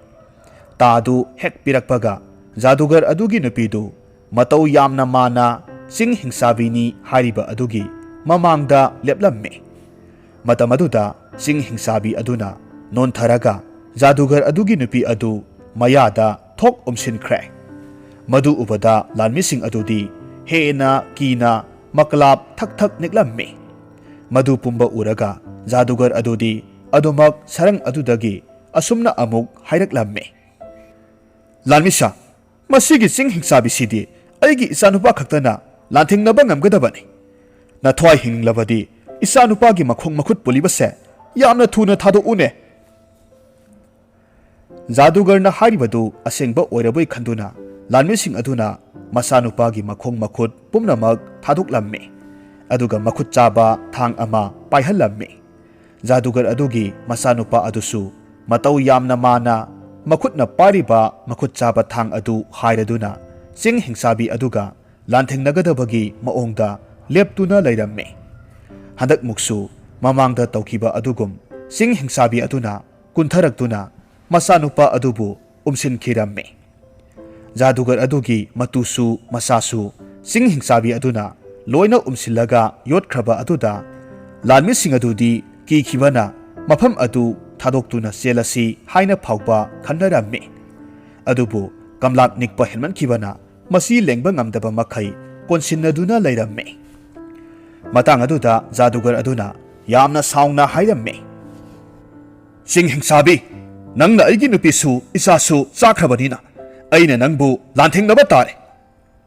ꯇꯥꯗꯨ ꯍꯦꯛ ꯄꯤꯔꯛꯄꯒ ꯖꯥꯗꯨꯒꯔ ꯑꯗꯨꯒꯤ ꯅꯨꯄꯤꯗꯨ ꯃꯇꯧ ꯌꯥꯝꯅ ꯃꯥꯟꯅ ꯆꯤꯡ ꯍꯤꯡꯆꯥꯕꯤꯅꯤ ꯍꯥꯏꯔꯤꯕ ꯑꯗꯨꯒꯤ ꯃꯃꯥꯡꯗ ꯂꯦꯞꯂꯝꯃꯤ꯫ ꯃꯇꯝ ꯑꯗꯨꯗ ꯆꯤꯡ ꯍꯤꯡꯆꯥꯕꯤ ꯑꯗꯨꯅ ꯅꯣꯟꯊꯔꯒ ꯖꯥꯗꯨꯒꯔ ꯑꯗꯨꯒꯤ ꯅꯨꯄꯤ ꯑꯗꯨ ꯃꯌꯥꯗ ꯊꯣꯛ ꯎꯝꯁꯤꯟꯈ꯭ꯔꯦ꯫ ꯃꯗꯨ ꯎꯕꯗ ꯂꯥꯟꯃꯤꯁꯤꯡ ꯑꯗꯨꯗꯤ ꯍꯦꯟꯅ ꯀꯤꯅ ꯃꯀ꯭ꯂꯥꯞ ꯊꯛ ꯊꯛ ꯅꯤꯛꯂꯝꯃꯤ꯫ ꯃꯗꯨ ꯄꯨꯝꯕ ꯎꯔꯒ ꯖꯥꯗꯨꯒꯔ ꯑꯗꯨꯗꯤ ꯑꯗꯨꯃꯛ ꯁꯔꯪ ꯑꯗꯨꯗꯒꯤ ꯑꯁꯨꯝꯅ ꯑꯃꯨꯛ ꯍꯥꯏꯔꯛꯂꯝꯃꯤ, "ꯂꯥꯟꯃꯤꯁꯥ, ꯃꯁꯤꯒꯤ ꯆꯤꯡ ꯍꯤꯡꯆꯥꯕꯤꯁꯤꯗꯤ ꯑꯩꯒꯤ ꯏꯆꯥꯅꯨꯄꯥ ꯈꯛꯇꯅ ꯂꯥꯟꯊꯦꯡꯅꯕ ꯉꯝꯒꯗꯕꯅꯤ꯫ ꯅꯊ꯭ꯋꯥꯏ ꯍꯤꯡꯂꯕꯗꯤ ꯏꯆꯥꯅꯨꯄꯥꯒꯤ ꯃꯈꯣꯡ ꯃꯈꯨꯠ ꯄꯨꯜꯂꯤꯕꯁꯦ ꯌꯥꯝꯅ ꯊꯨꯅ ꯊꯥꯗꯣꯛꯎꯅꯦ꯫" ꯖꯥꯗꯨꯒꯔꯅ ꯍꯥꯏꯔꯤꯕꯗꯨ ꯑꯁꯦꯡꯕ ꯑꯣꯏꯔꯕꯣꯏ ꯈꯟꯗꯨꯅ ꯂꯥꯟꯃꯤꯁꯤꯡ ꯑꯗꯨꯅ ꯃꯆꯥꯅꯨꯄꯥꯒꯤ ꯃꯈꯣꯡ ꯃꯈꯨꯠ ꯄꯨꯝꯅꯃꯛ ꯊꯥꯗꯣꯛꯂꯝꯃꯤ꯫ ꯑꯗꯨꯒ ꯃꯈꯨꯠ ꯆꯥꯕ ꯊꯥꯡ ꯑꯃ ꯄꯥꯏꯍꯜꯂꯝꯃꯤ꯫ ꯖꯥꯗꯨꯒꯔ ꯑꯗꯨꯒꯤ ꯃꯆꯥꯅꯨꯄꯥ ꯑꯗꯨꯁꯨ ꯃꯇꯧ ꯌꯥꯝꯅ ꯃꯥꯟꯅ ꯃꯈꯨꯠꯅ ꯄꯥꯏꯔꯤꯕ ꯃꯈꯨꯠ ꯆꯥꯕ ꯊꯥꯡ ꯑꯗꯨ ꯍꯥꯏꯔꯗꯨꯅ ꯆꯤꯡ ꯍꯤꯡꯆꯥꯕꯤ ꯑꯗꯨꯒ ꯂꯥꯟꯊꯦꯡꯅꯒꯗꯕꯒꯤ ꯃꯑꯣꯡꯗ ꯂꯦꯞꯇꯨꯅ ꯂꯩꯔꯝꯃꯤ꯫ ꯍꯟꯗꯛꯃꯨꯛꯁꯨ ꯃꯃꯥꯡꯗ ꯇꯧꯈꯤꯕ ꯑꯗꯨꯒꯨꯝ ꯆꯤꯡ ꯍꯤꯡꯆꯥꯕꯤ ꯑꯗꯨꯅ ꯀꯨꯟꯊꯔꯛꯇꯨꯅ ꯃꯆꯥꯅꯨꯄꯥ ꯑꯗꯨꯕꯨ ꯎꯝꯁꯤꯟꯈꯤꯔꯝꯃꯤ꯫ ꯖꯥꯗꯨꯒꯔ ꯑꯗꯨꯒꯤ ꯃꯇꯨꯁꯨ ꯃꯆꯥꯁꯨ ꯆꯤꯡ ꯍꯤꯡꯆꯥꯕꯤ ꯑꯗꯨꯅ ꯂꯣꯏꯅ ꯎꯝꯁꯤꯜꯂꯒ ꯌꯣꯠꯈ꯭ꯔꯕ ꯑꯗꯨꯗ ꯂꯥꯟꯃꯤꯁꯤꯡ ꯑꯗꯨꯗꯤ ꯀꯤꯈꯤꯕꯅ ꯃꯐꯝ ꯑꯗꯨ ꯊꯥꯗꯣꯛꯇꯨꯅ ꯆꯦꯜꯂꯁꯤ ꯍꯥꯏꯅ ꯐꯥꯎꯕ ꯈꯟꯅꯔꯝꯃꯤ꯫ ꯑꯗꯨꯕꯨ ꯀꯝꯂꯥꯞ ꯅꯤꯛꯄ ꯍꯦꯟꯃꯟꯈꯤꯕꯅ ꯃꯁꯤ ꯂꯦꯡꯕ ꯉꯝꯗꯕ ꯃꯈꯩ ꯀꯣꯟꯁꯤꯟꯅꯗꯨꯅ ꯂꯩꯔꯝꯃꯤ꯫ ꯃꯇꯥꯡ ꯑꯗꯨꯗ ꯖꯥꯗꯨꯒꯔ ꯑꯗꯨꯅ ꯌꯥꯝꯅ ꯁꯥꯎꯅ ꯍꯥꯏꯔꯝꯃꯤ, "ꯆꯤꯡ ꯍꯤꯡꯁꯥꯕꯤ, ꯅꯪꯅ ꯑꯩꯒꯤ ꯅꯨꯄꯤꯁꯨ ꯏꯆꯥꯁꯨ ꯆꯥꯈ꯭ꯔꯕꯅꯤꯅ ꯑꯩꯅ ꯅꯪꯕꯨ ꯂꯥꯟꯊꯦꯡꯅꯕ ꯇꯥꯔꯦ꯫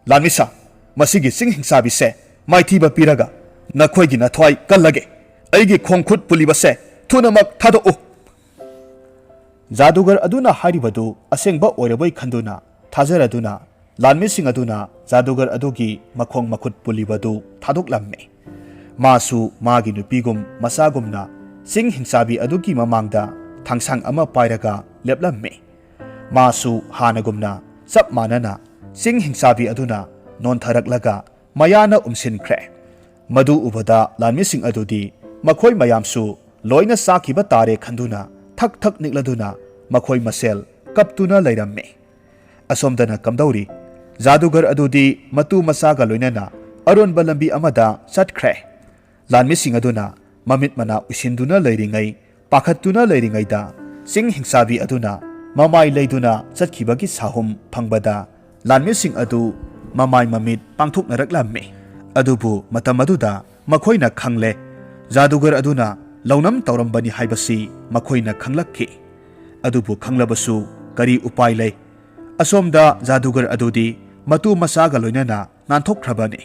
ꯂꯥꯟꯃꯤꯁꯥ, ꯃꯁꯤꯒꯤ ꯆꯤꯡ ꯍꯤꯡꯁꯥꯕꯤꯁꯦ ꯃꯥꯏꯊꯤꯕ ꯄꯤꯔꯒ ꯅꯈꯣꯏꯒꯤ ꯅꯊ꯭ꯋꯥꯏ ꯀꯜꯂꯒꯦ꯫ ꯑꯩꯒꯤ ꯈꯣꯡ ꯈꯨꯠ ꯄꯨꯜꯂꯤꯕꯁꯦ ꯊꯨꯅꯃꯛ ꯊꯥꯗꯣꯛꯎ!" ꯖꯥꯗꯨꯒꯔ ꯑꯗꯨꯅ ꯍꯥꯏꯔꯤꯕꯗꯨ ꯑꯁꯦꯡꯕ ꯑꯣꯏꯔꯕꯣꯏ ꯈꯟꯗꯨꯅ ꯊꯥꯖꯔꯗꯨꯅ ꯂꯥꯟꯃꯤꯁꯤꯡ ꯑꯗꯨꯅ ꯖꯥꯗꯨꯒꯔ ꯑꯗꯨꯒꯤ ꯃꯈꯣꯡ ꯃꯈꯨꯠ ꯄꯨꯜꯂꯤꯕꯗꯨ ꯊꯥꯗꯣꯛꯂꯝꯃꯤ꯫ ꯃꯥꯁꯨ ꯃꯥꯒꯤ ꯅꯨꯄꯤꯒꯨꯝ ꯃꯆꯥꯒꯨꯝꯅ ꯆꯤꯡ ꯍꯤꯡꯁꯥꯕꯤ ꯑꯗꯨꯒꯤ ꯃꯃꯥꯡꯗ ꯊꯥꯡꯁꯥꯡ ꯑꯃ ꯄꯥꯏꯔꯒ ꯂꯦꯞꯂꯝꯃꯤ꯫ ꯃꯥꯁꯨ ꯍꯥꯟꯅꯒꯨꯝꯅ ꯆꯞ ꯃꯥꯟꯅꯅ ꯆꯤꯡ ꯍꯤꯡꯁꯥꯕꯤ ꯑꯗꯨꯅ ꯅꯣꯟꯊꯔꯛꯂꯒ ꯃꯌꯥꯅ ꯎꯝꯁꯤꯟꯈ꯭ꯔꯦ꯫ ꯃꯗꯨ ꯎꯕꯗ ꯂꯥꯟꯃꯤꯁꯤꯡ ꯑꯗꯨꯗꯤ ꯃꯈꯣꯏ ꯃꯌꯥꯝꯁꯨ ꯂꯣꯏꯅ ꯆꯥꯈꯤꯕ ꯇꯥꯔꯦ ꯈꯟꯗꯨꯅ ꯊꯛ ꯊꯛ ꯅꯤꯛꯂꯗꯨꯅ ꯃꯈꯣꯏ ꯃꯁꯦꯜ ꯀꯞꯇꯨꯅ ꯂꯩꯔꯝꯃꯤ꯫ ꯑꯁꯣꯝꯗꯅ ꯀꯝꯗꯧꯔꯤ? ꯖꯥꯗꯨꯒꯔ ꯑꯗꯨꯗꯤ ꯃꯇꯨ ꯃꯆꯥꯒ ꯂꯣꯏꯅꯅ ꯑꯔꯣꯟꯕ ꯂꯝꯕꯤ ꯑꯃꯗ ꯆꯠꯈ꯭ꯔꯦ꯫ ꯂꯥꯟꯃꯤꯁꯤꯡ ꯑꯗꯨꯅ ꯃꯃꯤꯠ ꯃꯅꯥ ꯎꯏꯁꯤꯟꯗꯨꯅ ꯂꯩꯔꯤꯉꯩ, ꯄꯥꯈꯠꯇꯨꯅ ꯂꯩꯔꯤꯉꯩꯗ ꯆꯤꯡ ꯍꯤꯡꯁꯥꯕꯤ ꯑꯗꯨꯅ ꯃꯃꯥꯏ ꯂꯩꯗꯨꯅ ꯆꯠꯈꯤꯕꯒꯤ ꯁꯥꯍꯨꯝ ꯐꯪꯕꯗ ꯂꯥꯟꯃꯤꯁꯤꯡ ꯑꯗꯨ ꯃꯃꯥꯏ ꯃꯃꯤꯠ ꯄꯥꯡꯊꯣꯛꯅꯔꯛꯂꯝꯃꯤ꯫ ꯑꯗꯨꯕꯨ ꯃꯇꯝ ꯑꯗꯨꯗ ꯃꯈꯣꯏꯅ ꯈꯪꯂꯦ, ꯖꯥꯗꯨꯒꯔ ꯑꯗꯨꯅ ꯂꯧꯅꯝ ꯇꯧꯔꯝꯕꯅꯤ ꯍꯥꯏꯕꯁꯤ ꯃꯈꯣꯏꯅ ꯈꯪꯂꯛꯈꯤ꯫ ꯑꯗꯨꯕꯨ ꯈꯪꯂꯕꯁꯨ ꯀꯔꯤ ꯎꯄꯥꯏ ꯂꯩ? ꯑꯁꯣꯝꯗ ꯖꯥꯗꯨꯒꯔ ꯑꯗꯨꯗꯤ ꯃꯇꯨ ꯃꯆꯥꯒ ꯂꯣꯏꯅꯅ ꯅꯥꯟꯊꯣꯛꯈ꯭ꯔꯕꯅꯤ꯫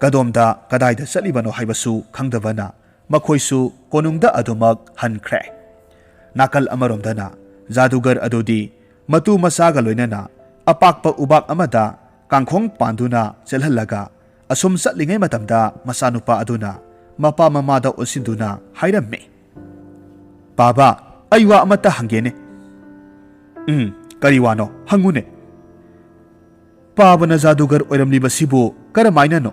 ꯀꯗꯣꯝꯗ ꯀꯗꯥꯏꯗ ꯆꯠꯂꯤꯕꯅꯣ ꯍꯥꯏꯕꯁꯨ ꯈꯪꯗꯕꯅ ꯃꯈꯣꯏꯁꯨ ꯀꯣꯅꯨꯡꯗ ꯑꯗꯨꯃꯛ ꯍꯟꯈ꯭ꯔꯦ꯫ ꯅꯥꯀꯜ ꯑꯃꯔꯣꯝꯗꯅ ꯖꯥꯗꯨꯒꯔ ꯑꯗꯨꯗꯤ ꯃꯇꯨ ꯃꯆꯥꯒ ꯂꯣꯏꯅꯅ ꯑꯄꯥꯛꯄ ꯎꯕꯥꯛ ꯑꯃꯗ ꯀꯥꯡꯈꯣꯡ ꯄꯥꯟꯗꯨꯅ ꯆꯦꯜꯍꯜꯂꯒ ꯑꯁꯨꯝ ꯆꯠꯂꯤꯉꯩ ꯃꯇꯝꯗ ꯃꯆꯥꯅꯨꯄꯥ ꯑꯗꯨꯅ ꯃꯄꯥ ꯃꯃꯥꯗ ꯑꯣꯟꯁꯤꯟꯗꯨꯅ ꯍꯥꯏꯔꯝꯃꯤ, "ꯕꯥꯕꯥ, ꯑꯩ ꯋꯥ ꯑꯃꯠꯇ ꯍꯪꯒꯦꯅꯦ꯫" "ꯎꯝ, ꯀꯔꯤ ꯋꯥꯅꯣ? ꯍꯪꯉꯨꯅꯦ꯫" "ꯄꯥꯕꯅ ꯖꯥꯗꯨꯒꯔ ꯑꯣꯏꯔꯝꯂꯤꯕꯁꯤꯕꯨ ꯀꯔꯝꯍꯥꯏꯅꯅꯣ?"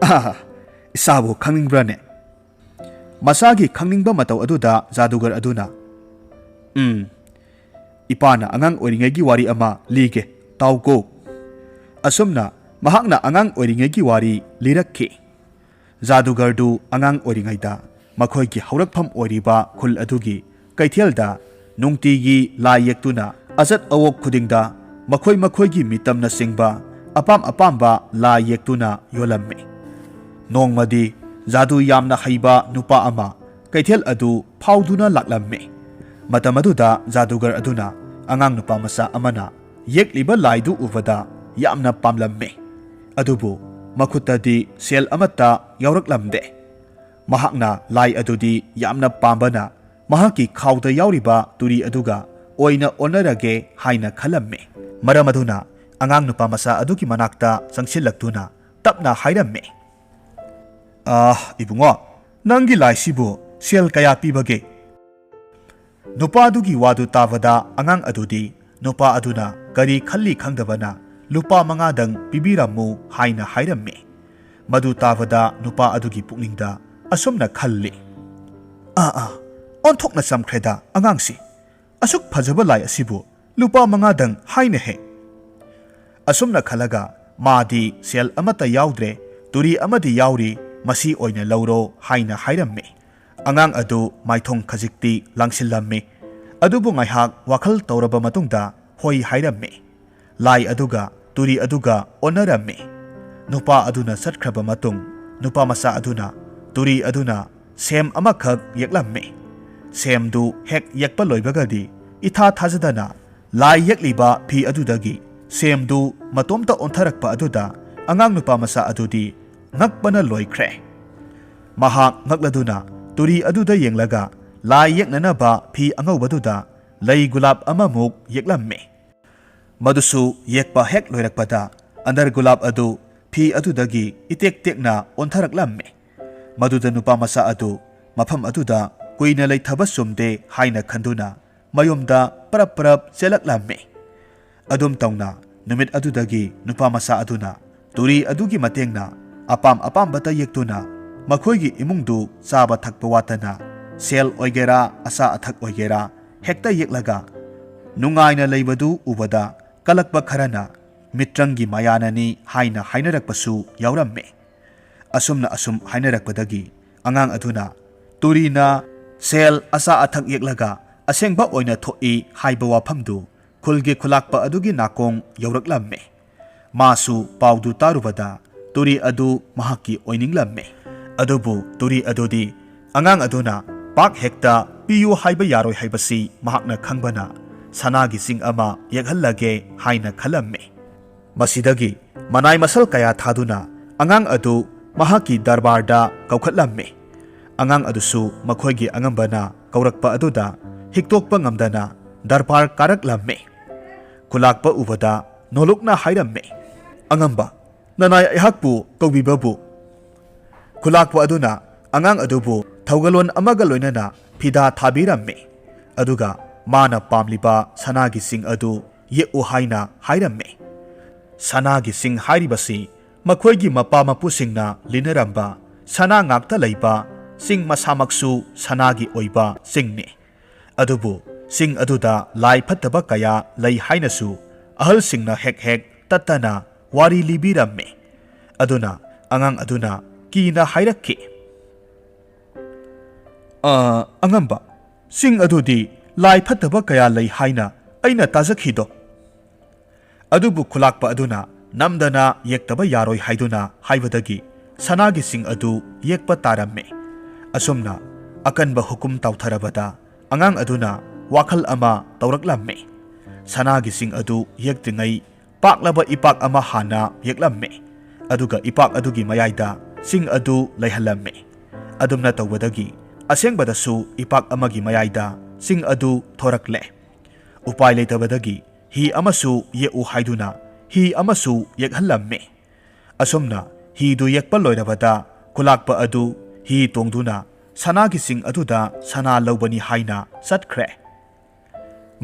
"ꯑꯥ, ꯏꯆꯥꯕꯨ ꯈꯪꯅꯤꯡꯕ꯭ꯔꯥꯅꯦ?" ꯃꯁꯥꯒꯤ ꯈꯪꯅꯤꯡꯕ ꯃꯇꯧ ꯑꯗꯨꯗ ꯖꯥꯗꯨꯒꯔ ꯑꯗꯨꯅ, "ꯎꯝ, ꯏꯄꯥꯅ ꯑꯉꯥꯡ ꯑꯣꯏꯔꯤꯉꯩꯒꯤ ꯋꯥꯔꯤ ꯑꯃ ꯂꯤꯒꯦ, ꯇꯥꯎꯀꯣ꯫" ꯑꯁꯨꯝꯅ ꯃꯍꯥꯛꯅ ꯑꯉꯥꯡ ꯑꯣꯏꯔꯤꯉꯩꯒꯤ ꯋꯥꯔꯤ ꯂꯤꯔꯛꯈꯤ꯫ ꯖꯥꯗꯨꯒꯔꯗꯨ ꯑꯉꯥꯡ ꯑꯣꯏꯔꯤꯉꯩꯗ ꯃꯈꯣꯏꯒꯤ ꯍꯧꯔꯛꯐꯝ ꯑꯣꯏꯔꯤꯕ ꯈꯨꯜ ꯑꯗꯨꯒꯤ ꯀꯩꯊꯦꯜꯗ ꯅꯨꯡꯇꯤꯒꯤ ꯂꯥꯏ ꯌꯦꯛꯇꯨꯅ ꯑꯆꯠ ꯑꯋꯣꯛ ꯈꯨꯗꯤꯡꯗ ꯃꯈꯣꯏ ꯃꯈꯣꯏꯒꯤ ꯃꯤꯇꯝꯅꯆꯤꯡꯕ ꯑꯄꯥꯝ ꯑꯄꯥꯝꯕ ꯂꯥꯏ ꯌꯦꯛꯇꯨꯅ ꯌꯣꯜꯂꯝꯃꯤ꯫ ꯅꯣꯡꯃꯗꯤ ꯖꯥꯗꯨ ꯌꯥꯝꯅ ꯍꯩꯕ ꯅꯨꯄꯥ ꯑꯃ ꯀꯩꯊꯦꯜ ꯑꯗꯨ ꯐꯥꯎꯗꯨꯅ ꯂꯥꯛꯂꯝꯃꯤ꯫ ꯃꯇꯝ ꯑꯗꯨꯗ ꯖꯥꯗꯨꯒꯔ ꯑꯗꯨꯅ ꯑꯉꯥꯡ ꯅꯨꯄꯥ ꯃꯆꯥ ꯑꯃꯅ ꯌꯦꯛꯂꯤꯕ ꯂꯥꯏꯗꯨ ꯎꯕꯗ ꯌꯥꯝꯅ ꯄꯥꯝꯂꯝꯃꯤ꯫ ꯑꯗꯨꯕꯨ ꯃꯈꯨꯠꯇꯗꯤ ꯁꯦꯜ ꯑꯃꯠꯇ ꯌꯥꯎꯔꯛꯂꯝꯗꯦ꯫ ꯃꯍꯥꯛꯅ ꯂꯥꯏ ꯑꯗꯨꯗꯤ ꯌꯥꯝꯅ ꯄꯥꯝꯕꯅ ꯃꯍꯥꯛꯀꯤ ꯈꯥꯎꯗ ꯌꯥꯎꯔꯤꯕ ꯇꯨꯔꯤ ꯑꯗꯨꯒ ꯑꯣꯏꯅ ꯑꯣꯟꯅꯔꯒꯦ ꯍꯥꯏꯅ ꯈꯜꯂꯝꯃꯤ꯫ ꯃꯔꯝ ꯑꯗꯨꯅ ꯑꯉꯥꯡ ꯅꯨꯄꯥ ꯃꯆꯥ ꯑꯗꯨꯒꯤ ꯃꯅꯥꯛꯇ ꯆꯪꯁꯤꯜꯂꯛꯇꯨꯅ ꯇꯞꯅ ꯍꯥꯏꯔꯝꯃꯤ, "ꯑꯥ, ꯏꯕꯨꯡꯉꯣ, ꯅꯪꯒꯤ ꯂꯥꯏꯁꯤꯕꯨ ꯁꯦꯜ ꯀꯌꯥ ꯄꯤꯕꯒꯦ?" ꯅꯨꯄꯥꯗꯨꯒꯤ ꯋꯥꯗꯨ ꯇꯥꯕꯗ ꯑꯉꯥꯡ ꯑꯗꯨꯗꯤ ꯅꯨꯄꯥ ꯑꯗꯨꯅ ꯀꯔꯤ ꯈꯜꯂꯤ ꯈꯪꯗꯕꯅ ꯂꯨꯄꯥ ꯃꯉꯥꯗꯪ ꯄꯤꯕꯤꯔꯝꯃꯨ ꯍꯥꯏꯅ ꯍꯥꯏꯔꯝꯃꯤ꯫ ꯃꯗꯨ ꯇꯥꯕꯗ ꯅꯨꯄꯥ ꯑꯗꯨꯒꯤ ꯄꯨꯛꯅꯤꯡꯗ ꯑꯁꯨꯝꯅ ꯈꯜꯂꯤ, "ꯑꯥ, ꯑꯥ, ꯑꯣꯟꯊꯣꯛꯅ ꯆꯝꯈ꯭ꯔꯦꯗ ꯑꯉꯥꯡꯁꯤ꯫ ꯑꯁꯨꯛ ꯐꯖꯕ ꯂꯥꯏ ꯑꯁꯤꯕꯨ ꯂꯨꯄꯥ ꯃꯉꯥꯗꯪ ꯍꯥꯏꯅꯍꯦ"꯫ ꯑꯁꯨꯝꯅ ꯈꯜꯂꯒ ꯃꯥꯗꯤ ꯁꯦꯜ ꯑꯃꯠꯇ ꯌꯥꯎꯗ꯭ꯔꯦ, "ꯇꯨꯔꯤ ꯑꯃꯗꯤ ꯌꯥꯎꯔꯤ, ꯃꯁꯤ ꯑꯣꯏꯅ ꯂꯧꯔꯣ" ꯍꯥꯏꯅ ꯍꯥꯏꯔꯝꯃꯤ꯫ ꯑꯉꯥꯡ ꯑꯗꯨ ꯃꯥꯏꯊꯣꯡ ꯈꯖꯤꯛꯇꯤ ꯂꯥꯡꯁꯤꯜꯂꯝꯃꯤ꯫ ꯑꯗꯨꯕꯨ ꯉꯥꯏꯍꯥꯛ ꯋꯥꯈꯜ ꯇꯧꯔꯕ ꯃꯇꯨꯡꯗ ꯍꯣꯏ ꯍꯥꯏꯔꯝꯃꯤ꯫ ꯂꯥꯏ ꯑꯗꯨꯒ ꯇꯨꯔꯤ ꯑꯗꯨꯒ ꯑꯣꯟꯅꯔꯝꯃꯤ꯫ ꯅꯨꯄꯥ ꯑꯗꯨꯅ ꯆꯠꯈ꯭ꯔꯕ ꯃꯇꯨꯡ, ꯅꯨꯄꯥ ꯃꯆꯥ ꯑꯗꯨꯅ ꯇꯨꯔꯤ ꯑꯗꯨꯅ ꯁꯦꯝ ꯑꯃꯈꯛ ꯌꯦꯛꯂꯝꯃꯤ꯫ ꯁꯦꯝꯗꯨ ꯍꯦꯛ ꯌꯦꯛꯄ ꯂꯣꯏꯕꯒꯗꯤ ꯏꯊꯥ ꯊꯥꯖꯗꯅ ꯂꯥꯏ ꯌꯦꯛꯂꯤꯕ ꯐꯤ ꯑꯗꯨꯗꯒꯤ ꯁꯦꯝꯗꯨ ꯃꯇꯣꯝꯇ ꯑꯣꯟꯊꯔꯛꯄ ꯑꯗꯨꯗ ꯑꯉꯥꯡ ꯅꯨꯄꯥ ꯃꯆꯥ ꯑꯗꯨꯗꯤ ꯉꯛꯄꯅ ꯂꯣꯏꯈ꯭ꯔꯦ꯫ ꯃꯍꯥꯛ ꯉꯛꯂꯗꯨꯅ ꯇꯨꯔꯤ ꯑꯗꯨꯗ ꯌꯦꯡꯂꯒ ꯂꯥꯏ ꯌꯦꯛꯅꯅꯕ ꯐꯤ ꯑꯉꯧꯕꯗꯨꯗ ꯂꯩ ꯒꯨꯂꯥꯞ ꯑꯃꯃꯨꯛ ꯌꯦꯛꯂꯝꯃꯤ꯫ ꯃꯗꯨꯁꯨ ꯌꯦꯛꯄ ꯍꯦꯛ ꯂꯣꯏꯔꯛꯄꯗ ꯑꯟꯗꯔ ꯒꯨꯂꯥꯞ ꯑꯗꯨ ꯐꯤ ꯑꯗꯨꯗꯒꯤ ꯏꯇꯦꯛ ꯇꯦꯛꯅ ꯑꯣꯟꯊꯔꯛꯂꯝꯃꯤ꯫ ꯃꯗꯨꯗ ꯅꯨꯄꯥ ꯃꯆꯥ ꯑꯗꯨ ꯃꯐꯝ ꯑꯗꯨꯗ ꯀꯨꯏꯅ ꯂꯩꯊꯕ ꯆꯨꯝꯗꯦ ꯍꯥꯏꯅ ꯈꯟꯗꯨꯅ ꯃꯌꯨꯝꯗ ꯄꯔꯞ ꯄꯔꯞ ꯆꯦꯜꯂꯛꯂꯝꯃꯤ꯫ ꯑꯗꯨꯝ ꯇꯧꯅ ꯅꯨꯃꯤꯠ ꯑꯗꯨꯗꯒꯤ ꯅꯨꯄꯥ ꯃꯆꯥ ꯑꯗꯨꯅ ꯇꯨꯔꯤ ꯑꯗꯨꯒꯤ ꯃꯇꯦꯡꯅ ꯑꯄꯥꯝ ꯑꯄꯥꯝꯕꯇ ꯌꯦꯛꯇꯨꯅ ꯃꯈꯣꯏꯒꯤ ꯏꯃꯨꯡꯗꯨ ꯆꯥꯕ ꯊꯛꯄ ꯋꯥꯠꯇꯅ, ꯁꯦꯜ ꯑꯣꯏꯒꯦꯔꯥ ꯑꯆꯥ ꯑꯊꯛ ꯑꯣꯏꯒꯦꯔꯥ ꯍꯦꯛꯇ ꯌꯦꯛꯂꯒ ꯅꯨꯡꯉꯥꯏꯅ ꯂꯩꯕꯗꯨ ꯎꯕꯗ ꯀꯂꯛꯄ ꯈꯔꯅ ꯃꯤꯇ꯭ꯔꯪꯒꯤ ꯃꯌꯥꯅꯅꯤ ꯍꯥꯏꯅ ꯍꯥꯏꯅꯔꯛꯄꯁꯨ ꯌꯥꯎꯔꯝꯃꯤ꯫ ꯑꯁꯨꯝꯅ ꯑꯁꯨꯝ ꯍꯥꯏꯅꯔꯛꯄꯗꯒꯤ ꯑꯉꯥꯡ ꯑꯗꯨꯅ ꯇꯨꯔꯤꯅ ꯁꯦꯜ ꯑꯆꯥ ꯑꯊꯛ ꯌꯦꯛꯂꯒ ꯑꯁꯦꯡꯕ ꯑꯣꯏꯅ ꯊꯣꯛꯏ ꯍꯥꯏꯕ ꯋꯥꯐꯝꯗꯨ ꯈꯨꯜꯒꯤ ꯈꯨꯂꯥꯛꯄ ꯑꯗꯨꯒꯤ ꯅꯥꯀꯣꯡ ꯌꯧꯔꯛꯂꯝꯃꯤ꯫ ꯃꯥꯁꯨ ꯄꯥꯎꯗꯨ ꯇꯥꯔꯨꯕꯗ ꯇꯨꯔꯤ ꯑꯗꯨ ꯃꯍꯥꯛꯀꯤ ꯑꯣꯏꯅꯤꯡꯂꯝꯃꯤ꯫ ꯑꯗꯨꯕꯨ ꯇꯨꯔꯤ ꯑꯗꯨꯗꯤ ꯑꯉꯥꯡ ꯑꯗꯨꯅ ꯄꯥꯛ ꯍꯦꯛꯇ ꯄꯤꯌꯨ ꯍꯥꯏꯕ ꯌꯥꯔꯣꯏ ꯍꯥꯏꯕꯁꯤ ꯃꯍꯥꯛꯅ ꯈꯪꯕꯅ ꯁꯅꯥꯒꯤ ꯆꯤꯡ ꯑꯃ ꯌꯦꯛꯍꯜꯂꯒꯦ ꯍꯥꯏꯅ ꯈꯜꯂꯝꯃꯤ꯫ ꯃꯁꯤꯗꯒꯤ ꯃꯅꯥꯏ ꯃꯁꯜ ꯀꯌꯥ ꯊꯥꯗꯨꯅ ꯑꯉꯥꯡ ꯑꯗꯨ ꯃꯍꯥꯛꯀꯤ ꯗꯔꯕꯥꯔꯗ ꯀꯧꯈꯠꯂꯝꯃꯤ꯫ ꯑꯉꯥꯡ ꯑꯗꯨꯁꯨ ꯃꯈꯣꯏꯒꯤ ꯑꯉꯝꯕꯅ ꯀꯧꯔꯛꯄ ꯑꯗꯨꯗ ꯍꯤꯛꯇꯣꯛꯄ ꯉꯝꯗꯅ ꯗꯔꯕꯥꯔ ꯀꯥꯔꯛꯂꯝꯃꯤ꯫ ꯈꯨꯂꯥꯛꯄ ꯎꯕꯗ ꯅꯣꯂꯨꯛꯅ ꯍꯥꯏꯔꯝꯃꯤ, "ꯑꯉꯝꯕ, ꯅꯅꯥꯏ ꯑꯩꯍꯥꯛꯄꯨ ꯀꯧꯕꯤꯕꯕꯨ?" ꯈꯨꯂꯥꯛꯄ ꯑꯗꯨꯅ ꯑꯉꯥꯡ ꯑꯗꯨꯕꯨ ꯊꯧꯒꯜꯂꯣꯟ ꯑꯃꯒ ꯂꯣꯏꯅꯅ ꯐꯤꯗꯥ ꯊꯥꯕꯤꯔꯝꯃꯤ꯫ ꯑꯗꯨꯒ ꯃꯥꯅ ꯄꯥꯝꯂꯤꯕ ꯁꯅꯥꯒꯤ ꯆꯤꯡ ꯑꯗꯨ ꯌꯦꯛꯎ ꯍꯥꯏꯅ ꯍꯥꯏꯔꯝꯃꯤ꯫ ꯁꯅꯥꯒꯤ ꯆꯤꯡ ꯍꯥꯏꯔꯤꯕꯁꯤ ꯃꯈꯣꯏꯒꯤ ꯃꯄꯥ ꯃꯄꯨꯁꯤꯡꯅ ꯂꯤꯅꯔꯝꯕ ꯁꯅꯥ ꯉꯥꯛꯇ ꯂꯩꯕ ꯆꯤꯡ, ꯃꯁꯥꯃꯛꯁꯨ ꯁꯅꯥꯒꯤ ꯑꯣꯏꯕ ꯆꯤꯡꯅꯤ꯫ ꯑꯗꯨꯕꯨ ꯆꯤꯡ ꯑꯗꯨꯗ ꯂꯥꯏ ꯐꯠꯇꯕ ꯀꯌꯥ ꯂꯩ ꯍꯥꯏꯅꯁꯨ ꯑꯍꯜꯁꯤꯡꯅ ꯍꯦꯛ ꯍꯦꯛ ꯇꯠꯇꯅ ꯋꯥꯔꯤ ꯂꯤꯕꯤꯔꯝꯃꯤ꯫ ꯑꯗꯨꯅ ꯑꯉꯥꯡ ꯑꯗꯨꯅ ꯀꯤꯅ ꯍꯥꯏꯔꯛꯈꯤ, "ꯑ, ꯑꯉꯝꯕ, ꯆꯤꯡ ꯑꯗꯨꯗꯤ ꯂꯥꯏ ꯐꯠꯇꯕ ꯀꯌꯥ ꯂꯩ ꯍꯥꯏꯅ ꯑꯩꯅ ꯇꯥꯖꯈꯤꯗꯣ?" ꯑꯗꯨꯕꯨ ꯈꯨꯂꯥꯛꯄ ꯑꯗꯨꯅ ꯅꯝꯗꯅ ꯌꯦꯛꯇꯕ ꯌꯥꯔꯣꯏ ꯍꯥꯏꯗꯨꯅ ꯍꯥꯏꯕꯗꯒꯤ ꯁꯅꯥꯒꯤ ꯆꯤꯡ ꯑꯗꯨ ꯌꯦꯛꯄ ꯇꯥꯔꯝꯃꯤ꯫ ꯑꯁꯨꯝꯅ ꯑꯀꯟꯕ ꯍꯨꯀꯨꯝ ꯇꯥꯎꯊꯔꯕꯗ ꯑꯉꯥꯡ ꯑꯗꯨꯅ ꯋꯥꯈꯜ ꯑꯃ ꯇꯧꯔꯛꯂꯝꯃꯤ꯫ ꯁꯅꯥꯒꯤ ꯆꯤꯡ ꯑꯗꯨ ꯌꯦꯛꯇ꯭ꯔꯤꯉꯩ ꯄꯥꯛꯂꯕ ꯏꯄꯥꯛ ꯑꯃ ꯍꯥꯟꯅ ꯌꯦꯛꯂꯝꯃꯤ꯫ ꯑꯗꯨꯒ ꯏꯄꯥꯛ ꯑꯗꯨꯒꯤ ꯃꯌꯥꯏꯗ ꯆꯤꯡ ꯑꯗꯨ ꯂꯩꯍꯜꯂꯝꯃꯤ꯫ ꯑꯗꯨꯝꯅ ꯇꯧꯕꯗꯒꯤ ꯑꯁꯦꯡꯕꯗꯁꯨ ꯏꯄꯥꯛ ꯑꯃꯒꯤ ꯃꯌꯥꯏꯗ ꯆꯤꯡ ꯑꯗꯨ ꯊꯣꯔꯛꯂꯦ꯫ ꯎꯄꯥꯏ ꯂꯩꯇꯕꯗꯒꯤ ꯍꯤ ꯑꯃꯁꯨ ꯌꯦꯛꯎ ꯍꯥꯏꯗꯨꯅ ꯍꯤ ꯑꯃꯁꯨ ꯌꯦꯛꯍꯜꯂꯝꯃꯤ꯫ ꯑꯁꯨꯝꯅ ꯍꯤꯗꯨ ꯌꯦꯛꯄ ꯂꯣꯏꯔꯕꯗ ꯈꯨꯂꯥꯛꯄ ꯑꯗꯨ ꯍꯤ ꯇꯣꯡꯗꯨꯅ ꯁꯅꯥꯒꯤ ꯆꯤꯡ ꯑꯗꯨꯗ ꯁꯅꯥ ꯂꯧꯕꯅꯤ ꯍꯥꯏꯅ ꯆꯠꯈ꯭ꯔꯦ꯫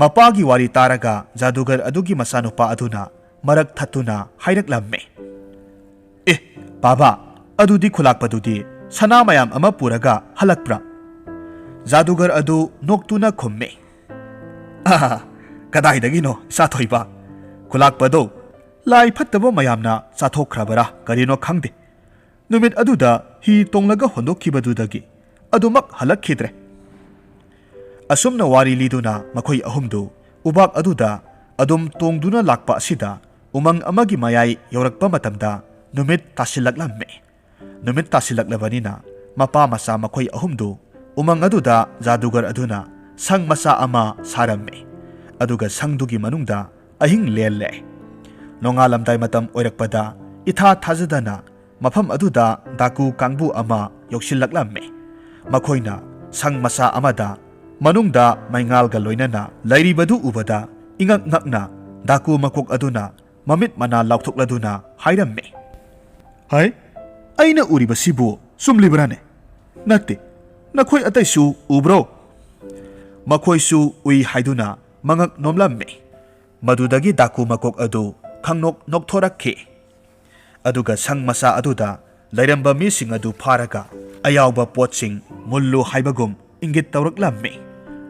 ꯃꯄꯥꯒꯤ ꯋꯥꯔꯤ ꯇꯥꯔꯒ ꯖꯥꯗꯨꯒꯔ ꯑꯗꯨꯒꯤ ꯃꯆꯥꯅꯨꯄꯥ ꯑꯗꯨꯅ ꯃꯔꯛ ꯊꯠꯇꯨꯅ ꯍꯥꯏꯔꯛꯂꯝꯃꯤ, "ꯑꯦ, ꯕꯥꯕꯥ, ꯑꯗꯨꯗꯤ ꯈꯨꯂꯥꯛꯄꯗꯨꯗꯤ ꯁꯅꯥ ꯃꯌꯥꯝ ꯑꯃ ꯄꯨꯔꯒ ꯍꯜꯂꯛꯄ꯭ꯔꯥ?" ꯖꯥꯗꯨꯒꯔ ꯑꯗꯨ ꯅꯣꯛꯇꯨꯅ ꯈꯨꯝꯃꯤ, "ꯑꯥ, ꯀꯗꯥꯏꯗꯒꯤꯅꯣ, ꯏꯆꯥꯊꯣꯏꯕ? ꯈꯨꯂꯥꯛꯄꯗꯣ ꯂꯥꯏ ꯐꯠꯇꯕ ꯃꯌꯥꯝꯅ ꯆꯥꯊꯣꯛꯈ꯭ꯔꯕꯔꯥ ꯀꯔꯤꯅꯣ ꯈꯪꯗꯦ꯫ ꯅꯨꯃꯤꯠ ꯑꯗꯨꯗ ꯍꯤ ꯇꯣꯡꯂꯒ ꯍꯣꯟꯗꯣꯛꯈꯤꯕꯗꯨꯗꯒꯤ ꯑꯗꯨꯃꯛ ꯍꯜꯂꯛꯈꯤꯗ꯭ꯔꯦ꯫" ꯑꯁꯨꯝꯅ ꯋꯥꯔꯤ ꯂꯤꯗꯨꯅ ꯃꯈꯣꯏ ꯑꯍꯨꯝꯗꯨ ꯎꯕꯥꯛ ꯑꯗꯨꯗ ꯑꯗꯨꯝ ꯇꯣꯡꯗꯨꯅ ꯂꯥꯛꯄ ꯑꯁꯤꯗ ꯎꯃꯪ ꯑꯃꯒꯤ ꯃꯌꯥꯏ ꯌꯧꯔꯛꯄ ꯃꯇꯝꯗ ꯅꯨꯃꯤꯠ ꯇꯥꯁꯤꯜꯂꯛꯂꯝꯃꯤ꯫ ꯅꯨꯃꯤꯠ ꯇꯥꯁꯤꯜꯂꯛꯂꯕꯅꯤꯅ ꯃꯄꯥ ꯃꯆꯥ ꯃꯈꯣꯏ ꯑꯍꯨꯝꯗꯨ ꯎꯃꯪ ꯑꯗꯨꯗ ꯖꯥꯗꯨꯒꯔ ꯑꯗꯨꯅ ꯁꯪ ꯃꯆꯥ ꯑꯃ ꯁꯥꯔꯝꯃꯤ꯫ ꯑꯗꯨꯒ ꯁꯪꯗꯨꯒꯤ ꯃꯅꯨꯡꯗ ꯑꯍꯤꯡ ꯂꯦꯜꯂꯦ꯫ ꯅꯣꯡꯉꯥꯜꯂꯝꯗꯥꯏ ꯃꯇꯝ ꯑꯣꯏꯔꯛꯄꯗ ꯏꯊꯥ ꯊꯥꯖꯗꯅ ꯃꯐꯝ ꯑꯗꯨꯗ ꯗꯥꯀꯨ ꯀꯥꯡꯕꯨ ꯑꯃ ꯌꯧꯁꯤꯜꯂꯛꯂꯝꯃꯤ꯫ ꯃꯈꯣꯏꯅ ꯁꯪ ꯃꯆꯥ ꯑꯃꯗ ꯃꯅꯨꯡꯗ ꯃꯩꯉꯥꯜꯒ ꯂꯣꯏꯅꯅ ꯂꯩꯔꯤꯕꯗꯨ ꯎꯕꯗ ꯏꯉꯛ ꯉꯛꯅ ꯗꯥꯀꯨ ꯃꯀꯣꯛ ꯑꯗꯨꯅ ꯃꯃꯤꯠ ꯃꯅꯥ ꯂꯥꯎꯊꯣꯛꯂꯗꯨꯅ ꯍꯥꯏꯔꯝꯃꯤ, "ꯍꯥꯏ, ꯑꯩꯅ ꯎꯔꯤꯕꯁꯤꯕꯨ ꯆꯨꯝꯂꯤꯕ꯭ꯔꯥꯅꯦ? ꯅꯠꯇꯦ, ꯅꯈꯣꯏ ꯑꯇꯩꯁꯨ ꯎꯕ꯭ꯔꯣ?" ꯃꯈꯣꯏꯁꯨ ꯎꯏ ꯍꯥꯏꯗꯨꯅ ꯃꯉꯛ ꯅꯣꯝꯂꯝꯃꯤ꯫ ꯃꯗꯨꯗꯒꯤ ꯗꯥꯀꯨ ꯃꯀꯣꯛ ꯑꯗꯨ ꯈꯪꯅꯣꯛ ꯅꯣꯛꯊꯣꯔꯛꯈꯤ꯫ ꯑꯗꯨꯒ ꯁꯪ ꯃꯆꯥ ꯑꯗꯨꯗ ꯂꯩꯔꯝꯕ ꯃꯤꯁꯤꯡ ꯑꯗꯨ ꯐꯥꯔꯒ ꯑꯌꯥꯎꯕ ꯄꯣꯠꯁꯤꯡ ꯃꯨꯜꯂꯨ ꯍꯥꯏꯕꯒꯨꯝ ꯏꯪꯒꯤꯠ ꯇꯧꯔꯛꯂꯝꯃꯤ꯫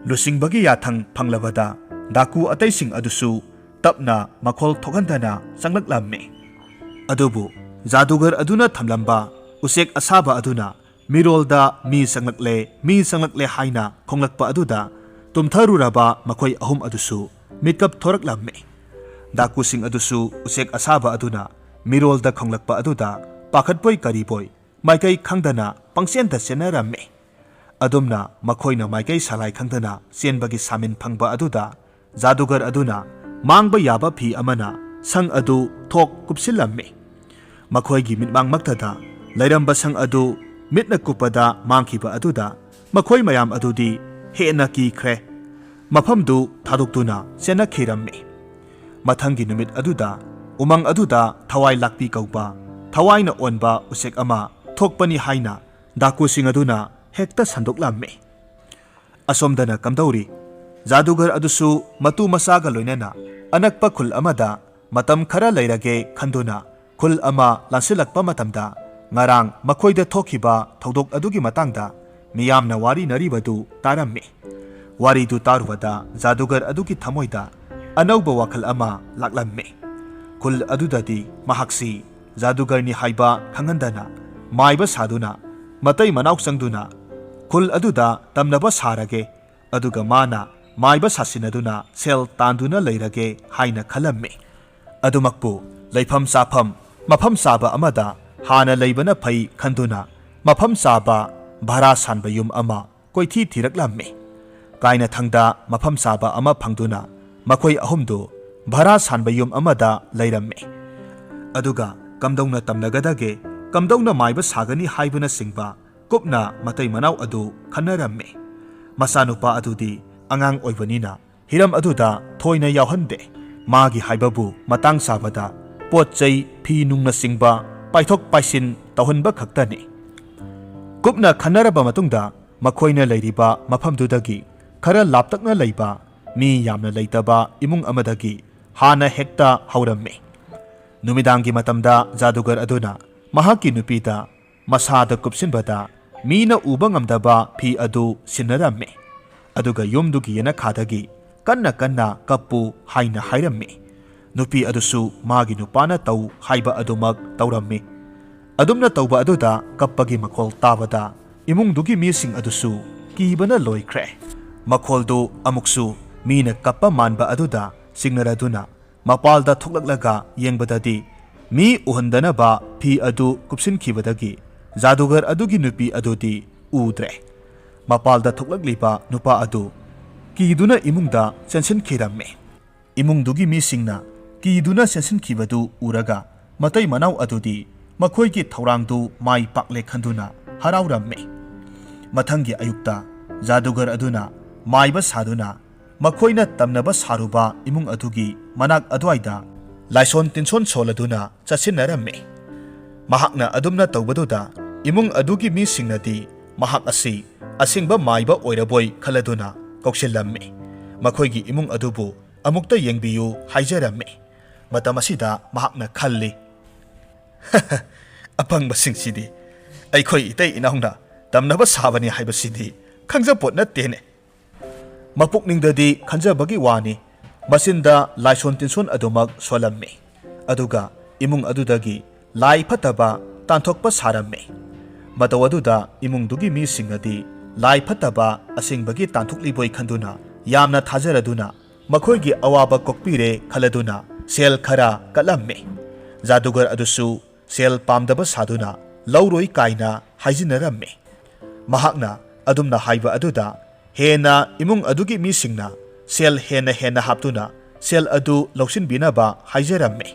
ꯂꯨꯆꯤꯡꯕꯒꯤ ꯌꯥꯊꯪ ꯐꯪꯂꯕꯗ ꯗꯥꯀꯨ ꯑꯇꯩꯁꯤꯡ ꯑꯗꯨꯁꯨ ꯇꯞꯅ ꯃꯈꯣꯜ ꯊꯣꯛꯍꯟꯗꯅ ꯆꯪꯂꯛꯂꯝꯃꯤ꯫ ꯑꯗꯨꯕꯨ ꯖꯥꯗꯨꯒꯔ ꯑꯗꯨꯅ ꯊꯝꯂꯝꯕ ꯎꯆꯦꯛ ꯑꯁꯥꯕ ꯑꯗꯨꯅ ꯃꯤꯔꯣꯜꯗ "ꯃꯤ ꯆꯪꯂꯛꯂꯦ, ꯃꯤ ꯆꯪꯂꯛꯂꯦ" ꯍꯥꯏꯅ ꯈꯣꯡꯂꯛꯄ ꯑꯗꯨꯗ ꯇꯨꯝꯊꯔꯨꯔꯕ ꯃꯈꯣꯏ ꯑꯍꯨꯝ ꯑꯗꯨꯁꯨ ꯃꯤꯀꯞ ꯊꯣꯔꯛꯂꯝꯃꯤ꯫ ꯗꯥꯀꯨꯁꯤꯡ ꯑꯗꯨꯁꯨ ꯎꯆꯦꯛ ꯑꯁꯥꯕ ꯑꯗꯨꯅ ꯃꯤꯔꯣꯜꯗ ꯈꯣꯡꯂꯛꯄ ꯑꯗꯨꯗ ꯄꯥꯈꯠꯄꯣꯏ ꯀꯔꯤꯕꯣꯏ ꯃꯥꯏꯀꯩ ꯈꯪꯗꯅ ꯄꯪꯆꯦꯟꯗ ꯆꯦꯟꯅꯔꯝꯃꯤ꯫ ꯑꯗꯨꯝꯅ ꯃꯈꯣꯏꯅ ꯃꯥꯏꯀꯩ ꯁꯂꯥꯏ ꯈꯪꯗꯅ ꯆꯦꯟꯕꯒꯤ ꯁꯥꯃꯤꯟ ꯐꯪꯕ ꯑꯗꯨꯗ ꯖꯥꯗꯨꯒꯔ ꯑꯗꯨꯅ ꯃꯥꯡꯕ ꯌꯥꯕ ꯐꯤ ꯑꯃꯅ ꯁꯪ ꯑꯗꯨ ꯊꯣꯛ ꯀꯨꯞꯁꯤꯜꯂꯝꯃꯤ꯫ ꯃꯈꯣꯏꯒꯤ ꯃꯤꯠꯃꯥꯡꯃꯛꯇꯗ ꯂꯩꯔꯝꯕ ꯁꯪ ꯑꯗꯨ ꯃꯤꯠꯅ ꯀꯨꯞꯄꯗ ꯃꯥꯡꯈꯤꯕ ꯑꯗꯨꯗ ꯃꯈꯣꯏ ꯃꯌꯥꯝ ꯑꯗꯨꯗꯤ ꯍꯦꯟꯅ ꯀꯤꯈ꯭ꯔꯦ꯫ ꯃꯐꯝꯗꯨ ꯊꯥꯗꯣꯛꯇꯨꯅ ꯆꯦꯟꯅꯈꯤꯔꯝꯃꯤ꯫ ꯃꯊꯪꯒꯤ ꯅꯨꯃꯤꯠ ꯑꯗꯨꯗ ꯎꯃꯪ ꯑꯗꯨꯗ ꯊꯋꯥꯏ ꯂꯥꯛꯄꯤ ꯀꯧꯕ ꯊꯋꯥꯏꯅ ꯑꯣꯟꯕ ꯎꯆꯦꯛ ꯑꯃ ꯊꯣꯛꯄꯅꯤ ꯍꯥꯏꯅ ꯗꯥꯀꯨꯁꯤꯡ ꯑꯗꯨꯅ ꯍꯦꯛꯇ ꯁꯟꯗꯣꯛꯂꯝꯃꯤ꯫ ꯑꯁꯣꯝꯗꯅ ꯀꯝꯗꯧꯔꯤ? ꯖꯥꯗꯨꯒꯔ ꯑꯗꯨꯁꯨ ꯃꯇꯨ ꯃꯆꯥꯒ ꯂꯣꯏꯅꯅ ꯑꯅꯛꯄ ꯈꯨꯜ ꯑꯃꯗ ꯃꯇꯝ ꯈꯔ ꯂꯩꯔꯒꯦ ꯈꯟꯗꯨꯅ ꯈꯨꯜ ꯑꯃ ꯂꯥꯟꯁꯤꯜꯂꯛꯄ ꯃꯇꯝꯗ ꯉꯔꯥꯡ ꯃꯈꯣꯏꯗ ꯊꯣꯛꯈꯤꯕ ꯊꯧꯗꯣꯛ ꯑꯗꯨꯒꯤ ꯃꯇꯥꯡꯗ ꯃꯤꯌꯥꯝꯅ ꯋꯥꯔꯤꯅꯔꯤꯕꯗꯨ ꯇꯥꯔꯝꯃꯤ꯫ ꯋꯥꯔꯤꯗꯨ ꯇꯥꯔꯨꯕꯗ ꯖꯥꯗꯨꯒꯔ ꯑꯗꯨꯒꯤ ꯊꯃꯣꯏꯗ ꯑꯅꯧꯕ ꯋꯥꯈꯜ ꯑꯃ ꯂꯥꯛꯂꯝꯃꯤ꯫ ꯈꯨꯜ ꯑꯗꯨꯗꯗꯤ ꯃꯍꯥꯛꯁꯤ ꯖꯥꯗꯨꯒꯔꯅꯤ ꯍꯥꯏꯕ ꯈꯪꯍꯟꯗꯅ ꯃꯥꯏꯕ ꯁꯥꯗꯨꯅ ꯃꯇꯩ ꯃꯅꯥꯎ ꯆꯪꯗꯨꯅ ꯈꯨꯜ ꯑꯗꯨꯗ ꯇꯝꯅꯕ ꯁꯥꯔꯒꯦ, ꯑꯗꯨꯒ ꯃꯥꯅ ꯃꯥꯏꯕ ꯁꯥꯁꯤꯟꯅꯗꯨꯅ ꯁꯦꯜ ꯇꯥꯟꯗꯨꯅ ꯂꯩꯔꯒꯦ ꯍꯥꯏꯅ ꯈꯜꯂꯝꯃꯤ꯫ ꯑꯗꯨꯃꯛꯄꯨ ꯂꯩꯐꯝ ꯆꯥꯐꯝ ꯃꯐꯝ ꯆꯥꯕ ꯑꯃꯗ ꯍꯥꯟꯅ ꯂꯩꯕꯅ ꯐꯩ ꯈꯟꯗꯨꯅ ꯃꯐꯝ ꯆꯥꯕ ꯚꯔꯥ ꯁꯥꯟꯕ ꯌꯨꯝ ꯑꯃ ꯀꯣꯏꯊꯤ ꯊꯤꯔꯛꯂꯝꯃꯤ꯫ ꯀꯥꯏꯅꯊꯪꯗ ꯃꯐꯝ ꯆꯥꯕ ꯑꯃ ꯐꯪꯗꯨꯅ ꯃꯈꯣꯏ ꯑꯍꯨꯝꯗꯨ ꯚꯔꯥ ꯁꯥꯟꯕ ꯌꯨꯝ ꯑꯃꯗ ꯂꯩꯔꯝꯃꯤ꯫ ꯑꯗꯨꯒ ꯀꯝꯗꯧꯅ ꯇꯝꯅꯒꯗꯒꯦ, ꯀꯝꯗꯧꯅ ꯃꯥꯏꯕ ꯁꯥꯒꯅꯤ ꯍꯥꯏꯕꯅꯆꯤꯡꯕ ꯀꯨꯞꯅ ꯃꯇꯩ ꯃꯅꯥꯎ ꯑꯗꯨ ꯈꯟꯅꯔꯝꯃꯤ꯫ ꯃꯆꯥꯅꯨꯄꯥ ꯑꯗꯨꯗꯤ ꯑꯉꯥꯡ ꯑꯣꯏꯕꯅꯤꯅ ꯍꯤꯔꯝ ꯑꯗꯨꯗ ꯊꯣꯏꯅ ꯌꯥꯎꯍꯟꯗꯦ꯫ ꯃꯥꯒꯤ ꯍꯥꯏꯕꯕꯨ ꯃꯇꯥꯡ ꯆꯥꯕꯗ ꯄꯣꯠ ꯆꯩ, ꯐꯤ ꯅꯨꯡꯅꯆꯤꯡꯕ ꯄꯥꯏꯊꯣꯛ ꯄꯥꯏꯁꯤꯟ ꯇꯧꯍꯟꯕ ꯈꯛꯇꯅꯤ꯫ ꯀꯨꯞꯅ ꯈꯟꯅꯔꯕ ꯃꯇꯨꯡꯗ ꯃꯈꯣꯏꯅ ꯂꯩꯔꯤꯕ ꯃꯐꯝꯗꯨꯗꯒꯤ ꯈꯔ ꯂꯥꯞꯇꯛꯅ ꯂꯩꯕ ꯃꯤ ꯌꯥꯝꯅ ꯂꯩꯇꯕ ꯏꯃꯨꯡ ꯑꯃꯗꯒꯤ ꯍꯥꯟꯅ ꯍꯦꯛꯇ ꯍꯧꯔꯝꯃꯤ꯫ ꯅꯨꯃꯤꯗꯥꯡꯒꯤ ꯃꯇꯝꯗ ꯖꯥꯗꯨꯒꯔ ꯑꯗꯨꯅ ꯃꯍꯥꯛꯀꯤ ꯅꯨꯄꯤꯗ ꯃꯁꯥꯗ ꯀꯨꯞꯁꯤꯟꯕꯗ ꯃꯤꯅ ꯎꯕ ꯉꯝꯗꯕ ꯐꯤ ꯑꯗꯨ ꯁꯤꯟꯅꯔꯝꯃꯤ꯫ ꯑꯗꯨꯒ ꯌꯨꯝꯗꯨꯒꯤ ꯌꯦꯅꯈꯥꯗꯒꯤ "ꯀꯟꯅ ꯀꯟꯅ ꯀꯞꯄꯨ" ꯍꯥꯏꯅ ꯍꯥꯏꯔꯝꯃꯤ꯫ ꯅꯨꯄꯤ ꯑꯗꯨꯁꯨ ꯃꯥꯒꯤ ꯅꯨꯄꯥꯅ ꯇꯧ ꯍꯥꯏꯕ ꯑꯗꯨꯃꯛ ꯇꯧꯔꯝꯃꯤ꯫ ꯑꯗꯨꯝꯅ ꯇꯧꯕ ꯑꯗꯨꯗ ꯀꯞꯄꯒꯤ ꯃꯈꯣꯜ ꯇꯥꯕꯗ ꯏꯃꯨꯡꯗꯨꯒꯤ ꯃꯤꯁꯤꯡ ꯑꯗꯨꯁꯨ ꯀꯤꯕꯅ ꯂꯣꯏꯈ꯭ꯔꯦ꯫ ꯃꯈꯣꯜꯗꯨ ꯑꯃꯨꯛꯁꯨ ꯃꯤꯅ ꯀꯞꯄ ꯃꯥꯟꯕ ꯑꯗꯨꯗ ꯆꯤꯡꯅꯔꯗꯨꯅ ꯃꯄꯥꯜꯗ ꯊꯣꯛꯂꯛꯂꯒ ꯌꯦꯡꯕꯗꯗꯤ ꯃꯤ ꯎꯍꯟꯗꯅꯕ ꯐꯤ ꯑꯗꯨ ꯀꯨꯞꯁꯤꯟꯈꯤꯕꯗꯒꯤ ꯖꯥꯗꯨꯒꯔ ꯑꯗꯨꯒꯤ ꯅꯨꯄꯤ ꯑꯗꯨꯗꯤ ꯎꯗ꯭ꯔꯦ꯫ ꯃꯄꯥꯜꯗ ꯊꯣꯛꯂꯛꯂꯤꯕ ꯅꯨꯄꯥ ꯑꯗꯨ ꯀꯤꯗꯨꯅ ꯏꯃꯨꯡꯗ ꯆꯦꯟꯁꯤꯟꯈꯤꯔꯝꯃꯤ꯫ ꯏꯃꯨꯡꯗꯨꯒꯤ ꯃꯤꯁꯤꯡꯅ ꯀꯤꯗꯨꯅ ꯆꯦꯟꯁꯤꯟꯈꯤꯕꯗꯨ ꯎꯔꯒ ꯃꯇꯩ ꯃꯅꯥꯎ ꯑꯗꯨꯗꯤ ꯃꯈꯣꯏꯒꯤ ꯊꯧꯔꯥꯡꯗꯨ ꯃꯥꯏ ꯄꯥꯛꯂꯦ ꯈꯟꯗꯨꯅ ꯍꯔꯥꯎꯔꯝꯃꯤ꯫ ꯃꯊꯪꯒꯤ ꯑꯌꯨꯛꯇ ꯖꯥꯗꯨꯒꯔ ꯑꯗꯨꯅ ꯃꯥꯏꯕ ꯁꯥꯗꯨꯅ ꯃꯈꯣꯏꯅ ꯇꯝꯅꯕ ꯁꯥꯔꯨꯕ ꯏꯃꯨꯡ ꯑꯗꯨꯒꯤ ꯃꯅꯥꯛ ꯑꯗꯨꯋꯥꯏꯗ ꯂꯥꯏꯁꯣꯟ ꯇꯤꯟꯁꯣꯟ ꯁꯣꯜꯂꯗꯨꯅ ꯆꯠꯁꯤꯟꯅꯔꯝꯃꯤ꯫ ꯃꯍꯥꯛꯅ ꯑꯗꯨꯝꯅ ꯇꯧꯕꯗꯨꯗ ꯏꯃꯨꯡ ꯑꯗꯨꯒꯤ ꯃꯤꯁꯤꯡꯅꯗꯤ ꯃꯍꯥꯛ ꯑꯁꯤ ꯑꯁꯦꯡꯕ ꯃꯥꯏꯕ ꯑꯣꯏꯔꯕꯣꯏ ꯈꯜꯂꯗꯨꯅ ꯀꯧꯁꯤꯜꯂꯝꯃꯤ꯫ ꯃꯈꯣꯏꯒꯤ ꯏꯃꯨꯡ ꯑꯗꯨꯕꯨ ꯑꯃꯨꯛꯇ ꯌꯦꯡꯕꯤꯌꯨ ꯍꯥꯏꯖꯔꯝꯃꯤ꯫ ꯃꯇꯝ ꯑꯁꯤꯗ ꯃꯍꯥꯛꯅ ꯈꯜꯂꯤ, "ꯑꯄꯪꯕꯁꯤꯡꯁꯤꯗꯤ, ꯑꯩꯈꯣꯏ ꯏꯇꯩ ꯏꯅꯥꯎꯅ ꯇꯝꯅꯕ ꯁꯥꯕꯅꯤ ꯍꯥꯏꯕꯁꯤꯗꯤ ꯈꯪꯖꯄꯣꯠ ꯅꯠꯇꯦꯅꯦ"꯫ ꯃꯄꯨꯛꯅꯤꯡꯗꯗꯤ ꯈꯟꯖꯕꯒꯤ ꯋꯥꯅꯤ, ꯃꯆꯤꯟꯗ ꯂꯥꯏꯁꯣꯟ ꯇꯤꯟꯁꯣꯟ ꯑꯗꯨꯃꯛ ꯁꯣꯜꯂꯝꯃꯤ꯫ ꯑꯗꯨꯒ ꯏꯃꯨꯡ ꯑꯗꯨꯗꯒꯤ ꯂꯥꯏ ꯐꯠꯇꯕ ꯇꯥꯟꯊꯣꯛꯄ ꯁꯥꯔꯝꯃꯤ꯫ ꯃꯇꯧ ꯑꯗꯨꯗ ꯏꯃꯨꯡꯗꯨꯒꯤ ꯃꯤꯁꯤꯡꯅꯗꯤ ꯂꯥꯏ ꯐꯠꯇꯕ ꯑꯁꯦꯡꯕꯒꯤ ꯇꯥꯟꯊꯣꯛꯂꯤꯕꯣꯏ ꯈꯟꯗꯨꯅ ꯌꯥꯝꯅ ꯊꯥꯖꯔꯗꯨꯅ ꯃꯈꯣꯏꯒꯤ ꯑꯋꯥꯕ ꯀꯣꯛꯄꯤꯔꯦ ꯈꯜꯂꯗꯨꯅ ꯁꯦꯜ ꯈꯔ ꯀꯠꯂꯝꯃꯤ꯫ ꯖꯥꯗꯨꯒꯔ ꯑꯗꯨꯁꯨ ꯁꯦꯜ ꯄꯥꯝꯗꯕ ꯁꯥꯗꯨꯅ ꯂꯧꯔꯣꯏ ꯀꯥꯏꯅ ꯍꯥꯏꯖꯤꯟꯅꯔꯝꯃꯤ꯫ ꯃꯍꯥꯛꯅ ꯑꯗꯨꯝꯅ ꯍꯥꯏꯕ ꯑꯗꯨꯗ ꯍꯦꯟꯅ ꯏꯃꯨꯡ ꯑꯗꯨꯒꯤ ꯃꯤꯁꯤꯡꯅ ꯁꯦꯜ ꯍꯦꯟꯅ ꯍꯦꯟꯅ ꯍꯥꯞꯇꯨꯅ ꯁꯦꯜ ꯑꯗꯨ ꯂꯧꯁꯤꯟꯕꯤꯅꯕ ꯍꯥꯏꯖꯔꯝꯃꯤ꯫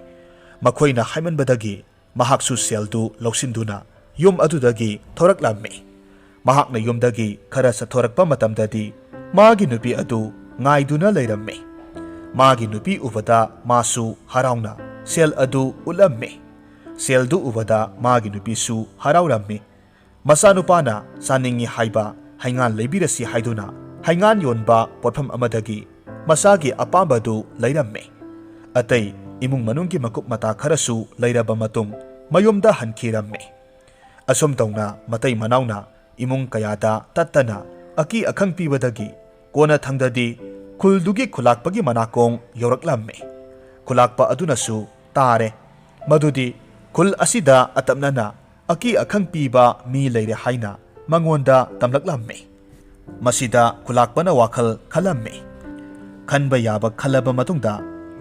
ꯃꯈꯣꯏꯅ ꯍꯥꯏꯃꯟꯕꯗꯒꯤ ꯃꯍꯥꯛꯁꯨ ꯁꯦꯜꯗꯨ ꯂꯧꯁꯤꯟꯗꯨꯅ ꯌꯨꯝ ꯑꯗꯨꯗꯒꯤ ꯊꯣꯔꯛꯂꯝꯃꯤ꯫ ꯃꯍꯥꯛꯅ ꯌꯨꯝꯗꯒꯤ ꯈꯔ ꯆꯠꯊꯣꯔꯛꯄ ꯃꯇꯝꯗꯗꯤ ꯃꯥꯒꯤ ꯅꯨꯄꯤ ꯑꯗꯨ ꯉꯥꯏꯗꯨꯅ ꯂꯩꯔꯝꯃꯤ꯫ ꯃꯥꯒꯤ ꯅꯨꯄꯤ ꯎꯕꯗ ꯃꯥꯁꯨ ꯍꯔꯥꯎꯅ ꯁꯦꯜ ꯑꯗꯨ ꯎꯠꯂꯝꯃꯤ꯫ ꯁꯦꯜꯗꯨ ꯎꯕꯗ ꯃꯥꯒꯤ ꯅꯨꯄꯤꯁꯨ ꯍꯔꯥꯎꯔꯝꯃꯤ꯫ ꯃꯆꯥꯅꯨꯄꯥꯅ ꯆꯥꯅꯤꯡꯏ ꯍꯥꯏꯕ ꯍꯩꯉꯥꯟ ꯂꯩꯕꯤꯔꯁꯤ ꯍꯥꯏꯗꯨꯅ ꯍꯩꯉꯥꯟ ꯌꯣꯟꯕ ꯄꯣꯠꯐꯝ ꯑꯃꯗꯒꯤ ꯃꯆꯥꯒꯤ ꯑꯄꯥꯝꯕꯗꯨ ꯂꯩꯔꯝꯃꯤ꯫ ꯑꯇꯩ ꯏꯃꯨꯡ ꯃꯅꯨꯡꯒꯤ ꯃꯀꯨꯞ ꯃꯇꯥ ꯈꯔꯁꯨ ꯂꯩꯔꯕ ꯃꯇꯨꯡ ꯃꯌꯨꯝꯗ ꯍꯟꯈꯤꯔꯝꯃꯤ꯫ ꯑꯁꯨꯝ ꯇꯧꯅ ꯃꯇꯩ ꯃꯅꯥꯎꯅ ꯏꯃꯨꯡ ꯀꯌꯥꯗ ꯇꯠꯇꯅ ꯑꯀꯤ ꯑꯈꯪ ꯄꯤꯕꯗꯒꯤ ꯀꯣꯟꯅ ꯊꯪꯗꯗꯤ ꯈꯨꯜꯗꯨꯒꯤ ꯈꯨꯂꯥꯛꯄꯒꯤ ꯃꯅꯥꯀꯣꯡ ꯌꯧꯔꯛꯂꯝꯃꯤ꯫ ꯈꯨꯂꯥꯛꯄ ꯑꯗꯨꯅꯁꯨ ꯇꯥꯔꯦ ꯃꯗꯨꯗꯤ ꯈꯨꯜ ꯑꯁꯤꯗ ꯑꯇꯞꯅꯅ ꯑꯀꯤ ꯑꯈꯪ ꯄꯤꯕ ꯃꯤ ꯂꯩꯔꯦ ꯍꯥꯏꯅ ꯃꯉꯣꯟꯗ ꯇꯝꯂꯛꯂꯝꯃꯤ꯫ ꯃꯁꯤꯗ ꯈꯨꯂꯥꯛꯄꯅ ꯋꯥꯈꯜ ꯈꯜꯂꯝꯃꯤ꯫ ꯈꯟꯕ ꯌꯥꯕ ꯈꯜꯂꯕ ꯃꯇꯨꯡꯗ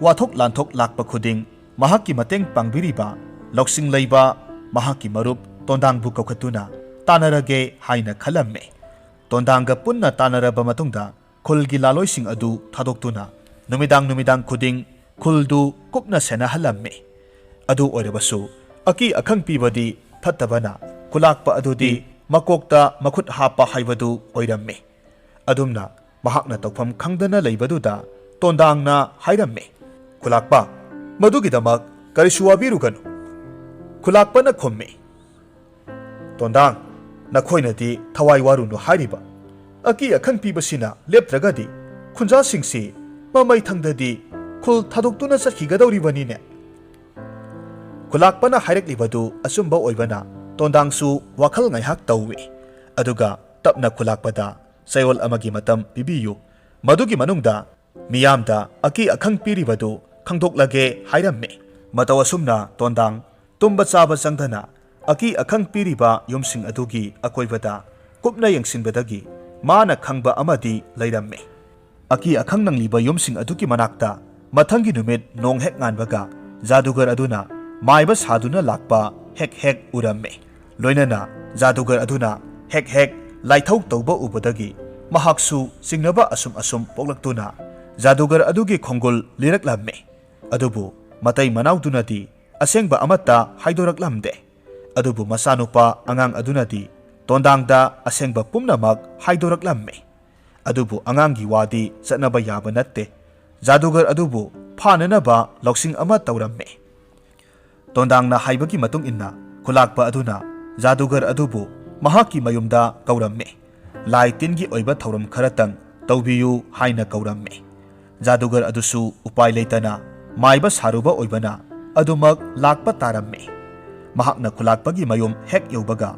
ꯋꯥꯊꯣꯛ ꯂꯥꯟꯊꯣꯛ ꯂꯥꯛꯄ ꯈꯨꯗꯤꯡ ꯃꯍꯥꯛꯀꯤ ꯃꯇꯦꯡ ꯄꯥꯡꯕꯤꯔꯤꯕ ꯂꯧꯁꯤꯡ ꯂꯩꯕ ꯃꯍꯥꯛꯀꯤ ꯃꯔꯨꯞ ꯇꯣꯟꯗꯥꯡꯕꯨ ꯀꯧꯈꯠꯇꯨꯅ ꯇꯥꯟꯅꯔꯒꯦ ꯍꯥꯏꯅ ꯈꯜꯂꯝꯃꯤ꯫ ꯇꯣꯟꯗꯥꯡꯒ ꯄꯨꯟꯅ ꯇꯥꯟꯅꯔꯕ ꯃꯇꯨꯡꯗ ꯈꯨꯜꯒꯤ ꯂꯥꯂꯣꯏꯁꯤꯡ ꯑꯗꯨ ꯊꯥꯗꯣꯛꯇꯨꯅ ꯅꯨꯃꯤꯗꯥꯡ ꯅꯨꯃꯤꯗꯥꯡ ꯈꯨꯗꯤꯡ ꯈꯨꯜꯗꯨ ꯀꯨꯞꯅ ꯁꯦꯟꯅꯍꯜꯂꯝꯃꯤ꯫ ꯑꯗꯨ ꯑꯣꯏꯔꯕꯁꯨ ꯑꯀꯤ ꯑꯈꯪ ꯄꯤꯕꯗꯤ ꯐꯠꯇꯕꯅ ꯈꯨꯂꯥꯛꯄ ꯑꯗꯨꯗꯤ ꯃꯀꯣꯛꯇ ꯃꯈꯨꯠ ꯍꯥꯞꯄ ꯍꯥꯏꯕꯗꯨ ꯑꯣꯏꯔꯝꯃꯤ꯫ ꯑꯗꯨꯝꯅ ꯃꯍꯥꯛꯅ ꯇꯧꯐꯝ ꯈꯪꯗꯅ ꯂꯩꯕꯗꯨꯗ ꯇꯣꯟꯗꯥꯡꯅ ꯍꯥꯏꯔꯝꯃꯤ, "ꯈꯨꯂꯥꯛꯄ, ꯃꯗꯨꯒꯤꯗꯃꯛ ꯀꯔꯤꯁꯨ ꯋꯥꯕꯤꯔꯨꯒꯅꯨ꯫" ꯈꯨꯂꯥꯛꯄꯅ ꯈꯨꯝꯃꯤ, "ꯇꯣꯟꯗꯥꯡ, ꯅꯈꯣꯏꯅꯗꯤ ꯊꯋꯥꯏ ꯋꯥꯔꯨꯅꯨ ꯍꯥꯏꯔꯤꯕ꯫ ꯑꯀꯤ ꯑꯈꯪ ꯄꯤꯕꯁꯤꯅ ꯂꯦꯞꯇ꯭ꯔꯒꯗꯤ ꯈꯨꯟꯖꯥꯁꯤꯡꯁꯤ ꯃꯃꯩ ꯊꯪꯗꯗꯤ ꯈꯨꯜ ꯊꯥꯗꯣꯛꯇꯨꯅ ꯆꯠꯈꯤꯒꯗꯧꯔꯤꯕꯅꯤꯅꯦ꯫" ꯈꯨꯂꯥꯛꯄꯅ ꯍꯥꯏꯔꯛꯂꯤꯕꯗꯨ ꯑꯆꯨꯝꯕ ꯑꯣꯏꯕꯅ ꯇꯣꯟꯗꯥꯡꯁꯨ ꯋꯥꯈꯜ ꯉꯥꯏꯍꯥꯛ ꯇꯧꯏ꯫ ꯑꯗꯨꯒ ꯇꯞꯅ ꯈꯨꯂꯥꯛꯄꯗ ꯆꯌꯣꯜ ꯑꯃꯒꯤ ꯃꯇꯝ ꯄꯤꯕꯤꯌꯨ꯫ ꯃꯗꯨꯒꯤ ꯃꯅꯨꯡꯗ ꯃꯤꯌꯥꯝꯗ ꯑꯀꯤ ꯑꯈꯪ ꯄꯤꯔꯤꯕꯗꯨ ꯈꯪꯗꯣꯛꯂꯒꯦ ꯍꯥꯏꯔꯝꯃꯤ꯫ ꯃꯇꯧ ꯑꯁꯨꯝꯅ ꯇꯣꯟꯗꯥꯡ ꯇꯨꯝꯕ ꯆꯥꯕ ꯆꯪꯗꯅ ꯑꯀꯤ ꯑꯈꯪ ꯄꯤꯔꯤꯕ ꯌꯨꯝꯁꯤꯡ ꯑꯗꯨꯒꯤ ꯑꯀꯣꯏꯕꯗ ꯀꯨꯞꯅ ꯌꯦꯡꯁꯤꯟꯕꯗꯒꯤ ꯃꯥꯅ ꯈꯪꯕ ꯑꯃꯗꯤ ꯂꯩꯔꯝꯃꯤ꯫ ꯑꯀꯤ ꯑꯈꯪ ꯅꯪꯂꯤꯕ ꯌꯨꯝꯁꯤꯡ ꯑꯗꯨꯒꯤ ꯃꯅꯥꯛꯇ ꯃꯊꯪꯒꯤ ꯅꯨꯃꯤꯠ ꯅꯣꯡ ꯍꯦꯛ ꯉꯥꯟꯕꯒ ꯖꯥꯗꯨꯒꯔ ꯑꯗꯨꯅ ꯃꯥꯏꯕ ꯁꯥꯗꯨꯅ ꯂꯥꯛꯄ ꯍꯦꯛ ꯍꯦꯛ ꯎꯔꯝꯃꯤ꯫ ꯂꯣꯏꯅꯅ ꯖꯥꯗꯨꯒꯔ ꯑꯗꯨꯅ ꯍꯦꯛ ꯍꯦꯛ ꯂꯥꯏꯊꯧ ꯇꯧꯕ ꯎꯕꯗꯒꯤ ꯃꯍꯥꯛꯁꯨ ꯆꯤꯡꯅꯕ ꯑꯁꯨꯝ ꯑꯁꯨꯝ ꯄꯣꯛꯂꯛꯇꯨꯅ ꯖꯥꯗꯨꯒꯔ ꯑꯗꯨꯒꯤ ꯈꯣꯡꯒꯨꯜ ꯂꯤꯔꯛꯂꯝꯃꯤ꯫ ꯑꯗꯨꯕꯨ ꯃꯇꯩ ꯃꯅꯥꯎꯗꯨꯅꯗꯤ ꯑꯁꯦꯡꯕ ꯑꯃꯠꯇ ꯍꯥꯏꯗꯣꯔꯛꯂꯝꯗꯦ꯫ ꯑꯗꯨꯕꯨ ꯃꯆꯥꯅꯨꯄꯥ ꯑꯉꯥꯡ ꯑꯗꯨꯅꯗꯤ ꯇꯣꯟꯗꯥꯡꯗ ꯑꯁꯦꯡꯕ ꯄꯨꯝꯅꯃꯛ ꯍꯥꯏꯗꯣꯔꯛꯂꯝꯃꯤ꯫ ꯑꯗꯨꯕꯨ ꯑꯉꯥꯡꯒꯤ ꯋꯥꯗꯤ ꯆꯠꯅꯕ ꯌꯥꯕ ꯅꯠꯇꯦ꯫ ꯖꯥꯗꯨꯒꯔ ꯑꯗꯨꯕꯨ ꯐꯥꯅꯅꯕ ꯂꯧꯁꯤꯡ ꯑꯃ ꯇꯧꯔꯝꯃꯤ꯫ ꯇꯣꯟꯗꯥꯡꯅ ꯍꯥꯏꯕꯒꯤ ꯃꯇꯨꯡ ꯏꯟꯅ ꯈꯨꯂꯥꯛꯄ ꯑꯗꯨꯅ ꯖꯥꯗꯨꯒꯔ ꯑꯗꯨꯕꯨ ꯃꯍꯥꯛꯀꯤ ꯃꯌꯨꯝꯗ ꯀꯧꯔꯝꯃꯤ꯫ ꯂꯥꯏ ꯇꯤꯟꯒꯤ ꯑꯣꯏꯕ ꯊꯧꯔꯝ ꯈꯔꯇꯪ ꯇꯧꯕꯤꯌꯨ ꯍꯥꯏꯅ ꯀꯧꯔꯝꯃꯤ꯫ ꯖꯥꯗꯨꯒꯔ ꯑꯗꯨꯁꯨ ꯎꯄꯥꯏ ꯂꯩꯇꯅ ꯃꯥꯏꯕ ꯁꯥꯔꯨꯕ ꯑꯣꯏꯕꯅ ꯑꯗꯨꯃꯛ ꯂꯥꯛꯄ ꯇꯥꯔꯝꯃꯤ꯫ ꯃꯍꯥꯛꯅ ꯈꯨꯂꯥꯛꯄꯒꯤ ꯃꯌꯨꯝ ꯍꯦꯛ ꯌꯧꯕꯒ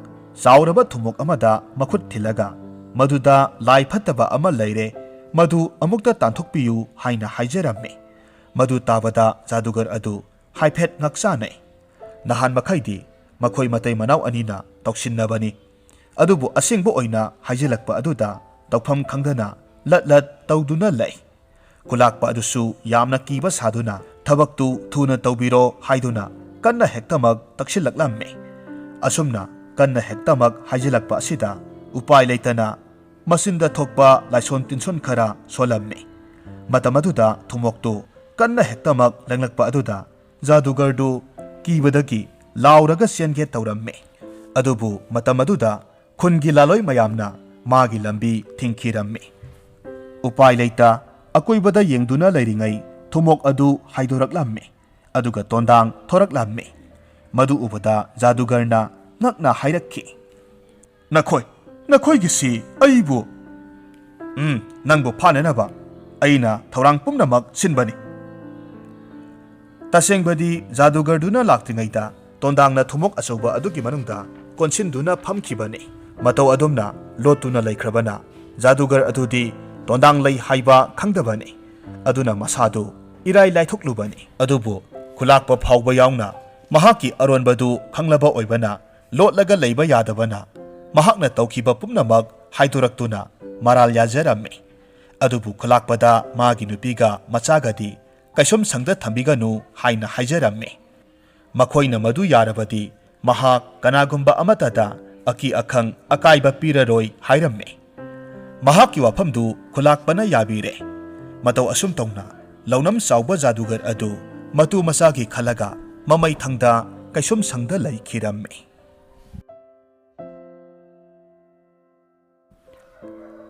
ꯆꯥꯎꯔꯕ ꯊꯨꯝꯃꯣꯛ ꯑꯃꯗ ꯃꯈꯨꯠ ꯊꯤꯜꯂꯒ ꯃꯗꯨꯗ ꯂꯥꯏ ꯐꯠꯇꯕ ꯑꯃ ꯂꯩꯔꯦ, ꯃꯗꯨ ꯑꯃꯨꯛꯇ ꯇꯥꯟꯊꯣꯛꯄꯤꯌꯨ ꯍꯥꯏꯅ ꯍꯥꯏꯖꯔꯝꯃꯤ꯫ ꯃꯗꯨ ꯇꯥꯕꯗ ꯖꯥꯗꯨꯒꯔ ꯑꯗꯨ ꯍꯥꯏꯐꯦꯠ ꯉꯛꯆꯥꯅꯩ꯫ ꯅꯍꯥꯟ ꯃꯈꯩꯗꯤ ꯃꯈꯣꯏ ꯃꯇꯩ ꯃꯅꯥꯎ ꯑꯅꯤꯅ ꯇꯧꯁꯤꯟꯅꯕꯅꯤ꯫ ꯑꯗꯨꯕꯨ ꯑꯁꯦꯡꯕ ꯑꯣꯏꯅ ꯍꯥꯏꯖꯤꯜꯂꯛꯄ ꯑꯗꯨꯗ ꯇꯧꯐꯝ ꯈꯪꯗꯅ ꯂꯠ ꯂꯠ ꯇꯧꯗꯨꯅ ꯂꯩ꯫ ꯈꯨꯂꯥꯛꯄ ꯑꯗꯨꯁꯨ ꯌꯥꯝꯅ ꯀꯤꯕ ꯁꯥꯗꯨꯅ ꯊꯕꯛꯇꯨ ꯊꯨꯅ ꯇꯧꯕꯤꯔꯣ ꯍꯥꯏꯗꯨꯅ ꯀꯟꯅ ꯍꯦꯛꯇꯃꯛ ꯇꯛꯁꯤꯜꯂꯛꯂꯝꯃꯤ꯫ ꯑꯁꯨꯝꯅ ꯀꯟꯅ ꯍꯦꯛꯇꯃꯛ ꯍꯥꯏꯖꯤꯜꯂꯛꯄ ꯑꯁꯤꯗ ꯎꯄꯥꯏ ꯂꯩꯇꯅ ꯃꯆꯤꯟꯗ ꯊꯣꯛꯄ ꯂꯥꯏꯁꯣꯟ ꯇꯤꯟꯁꯣꯟ ꯈꯔ ꯁꯣꯜꯂꯝꯃꯤ꯫ ꯃꯇꯝ ꯑꯗꯨꯗ ꯊꯨꯝꯃꯣꯛꯇꯨ ꯀꯟꯅ ꯍꯦꯛꯇꯃꯛ ꯂꯦꯡꯂꯛꯄ ꯑꯗꯨꯗ ꯖꯥꯗꯨꯒꯔꯗꯨ ꯀꯤꯕꯗꯒꯤ ꯂꯥꯎꯔꯒ ꯆꯦꯟꯒꯦ ꯇꯧꯔꯝꯃꯤ꯫ ꯑꯗꯨꯕꯨ ꯃꯇꯝ ꯑꯗꯨꯗ ꯈꯨꯟꯒꯤ ꯂꯥꯂꯣꯏ ꯃꯌꯥꯝꯅ ꯃꯥꯒꯤ ꯂꯝꯕꯤ ꯊꯤꯡꯈꯤꯔꯝꯃꯤ꯫ ꯎꯄꯥꯏ ꯂꯩꯇ ꯑꯀꯣꯏꯕꯗ ꯌꯦꯡꯗꯨꯅ ꯂꯩꯔꯤꯉꯩ ꯊꯨꯝꯃꯣꯛ ꯑꯗꯨ ꯍꯥꯏꯗꯣꯔꯛꯂꯝꯃꯤ꯫ ꯑꯗꯨꯒ ꯇꯣꯟꯗꯥꯡ ꯊꯣꯔꯛꯂꯝꯃꯤ꯫ ꯃꯗꯨ ꯎꯕꯗ ꯖꯥꯗꯨꯒꯔꯅ ꯉꯛꯅ ꯍꯥꯏꯔꯛꯈꯤ, "ꯅꯈꯣꯏ, ꯅꯈꯣꯏꯒꯤꯁꯤ ꯑꯩꯕꯨ?" "ꯎꯝ, ꯅꯪꯕꯨ ꯐꯥꯅꯅꯕ ꯑꯩꯅ ꯊꯧꯔꯥꯡ ꯄꯨꯝꯅꯃꯛ ꯁꯤꯟꯕꯅꯤ꯫" ꯇꯁꯦꯡꯕꯗꯤ ꯖꯥꯗꯨꯒꯔꯗꯨꯅ ꯂꯥꯛꯇ꯭ꯔꯤꯉꯩꯗ ꯇꯣꯟꯗꯥꯡꯅ ꯊꯨꯝꯃꯣꯛ ꯑꯆꯧꯕ ꯑꯗꯨꯒꯤ ꯃꯅꯨꯡꯗ ꯀꯣꯟꯁꯤꯟꯗꯨꯅ ꯐꯝꯈꯤꯕꯅꯤ꯫ ꯃꯇꯧ ꯑꯗꯨꯝꯅ ꯂꯣꯠꯇꯨꯅ ꯂꯩꯈ꯭ꯔꯕꯅ ꯖꯥꯗꯨꯒꯔ ꯑꯗꯨꯗꯤ ꯇꯣꯟꯗꯥꯡ ꯂꯩ ꯍꯥꯏꯕ ꯈꯪꯗꯕꯅꯤ꯫ ꯑꯗꯨꯅ ꯃꯁꯥꯗꯨ ꯏꯔꯥꯏ ꯂꯥꯏꯊꯣꯛꯂꯨꯕꯅꯤ꯫ ꯑꯗꯨꯕꯨ ꯈꯨꯂꯥꯛꯄ ꯐꯥꯎꯕ ꯌꯥꯎꯅ ꯃꯍꯥꯛꯀꯤ ꯑꯔꯣꯟꯕꯗꯨ ꯈꯪꯂꯕ ꯑꯣꯏꯕꯅ ꯂꯣꯠꯂꯒ ꯂꯩꯕ ꯌꯥꯗꯕꯅ ꯃꯍꯥꯛꯅ ꯇꯧꯈꯤꯕ ꯄꯨꯝꯅꯃꯛ ꯍꯥꯏꯗꯣꯔꯛꯇꯨꯅ ꯃꯔꯥꯜ ꯌꯥꯖꯔꯝꯃꯤ꯫ ꯑꯗꯨꯕꯨ ꯈꯨꯂꯥꯛꯄꯗ ꯃꯥꯒꯤ ꯅꯨꯄꯤꯒ ꯃꯆꯥꯒꯗꯤ ꯀꯩꯁꯨꯝ ꯁꯪꯗ ꯊꯝꯕꯤꯒꯅꯨ ꯍꯥꯏꯅ ꯍꯥꯏꯖꯔꯝꯃꯤ꯫ ꯃꯈꯣꯏꯅ ꯃꯗꯨ ꯌꯥꯔꯕꯗꯤ ꯃꯍꯥꯛ ꯀꯅꯥꯒꯨꯝꯕ ꯑꯃꯠꯇꯗ ꯑꯀꯤ ꯑꯈꯪ ꯑꯀꯥꯏꯕ ꯄꯤꯔꯔꯣꯏ ꯍꯥꯏꯔꯝꯃꯤ꯫ ꯃꯍꯥꯛꯀꯤ ꯋꯥꯐꯝꯗꯨ ꯈꯨꯂꯥꯛꯄꯅ ꯌꯥꯕꯤꯔꯦ꯫ ꯃꯇꯧ ꯑꯁꯨꯝ ꯇꯧꯅ ꯂꯧꯅꯝ ꯆꯥꯎꯕ ꯖꯥꯗꯨꯒꯔ ꯑꯗꯨ ꯃꯇꯨ ꯃꯆꯥꯒꯤ ꯈꯜꯂꯒ ꯃꯃꯩ ꯊꯪꯗ ꯀꯩꯁꯨꯝ ꯁꯪꯗ ꯂꯩꯈꯤꯔꯝꯃꯤ꯫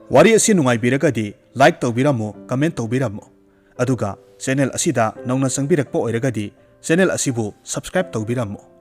ꯋꯥꯔꯤ ꯑꯁꯤ ꯅꯨꯡꯉꯥꯏꯕꯤꯔꯒꯗꯤ like ꯇꯧꯕꯤꯔꯝꯃꯨ, comment ꯇꯧꯕꯤꯔꯝꯃꯨ꯫ ꯑꯗꯨꯒ channel ꯑꯁꯤꯗ ꯅꯧꯅ ꯆꯪꯕꯤꯔꯛꯄ ꯑꯣꯏꯔꯒꯗꯤ channel ꯑꯁꯤꯕꯨ subscribe ꯇꯧꯕꯤꯔꯝꯃꯨ꯫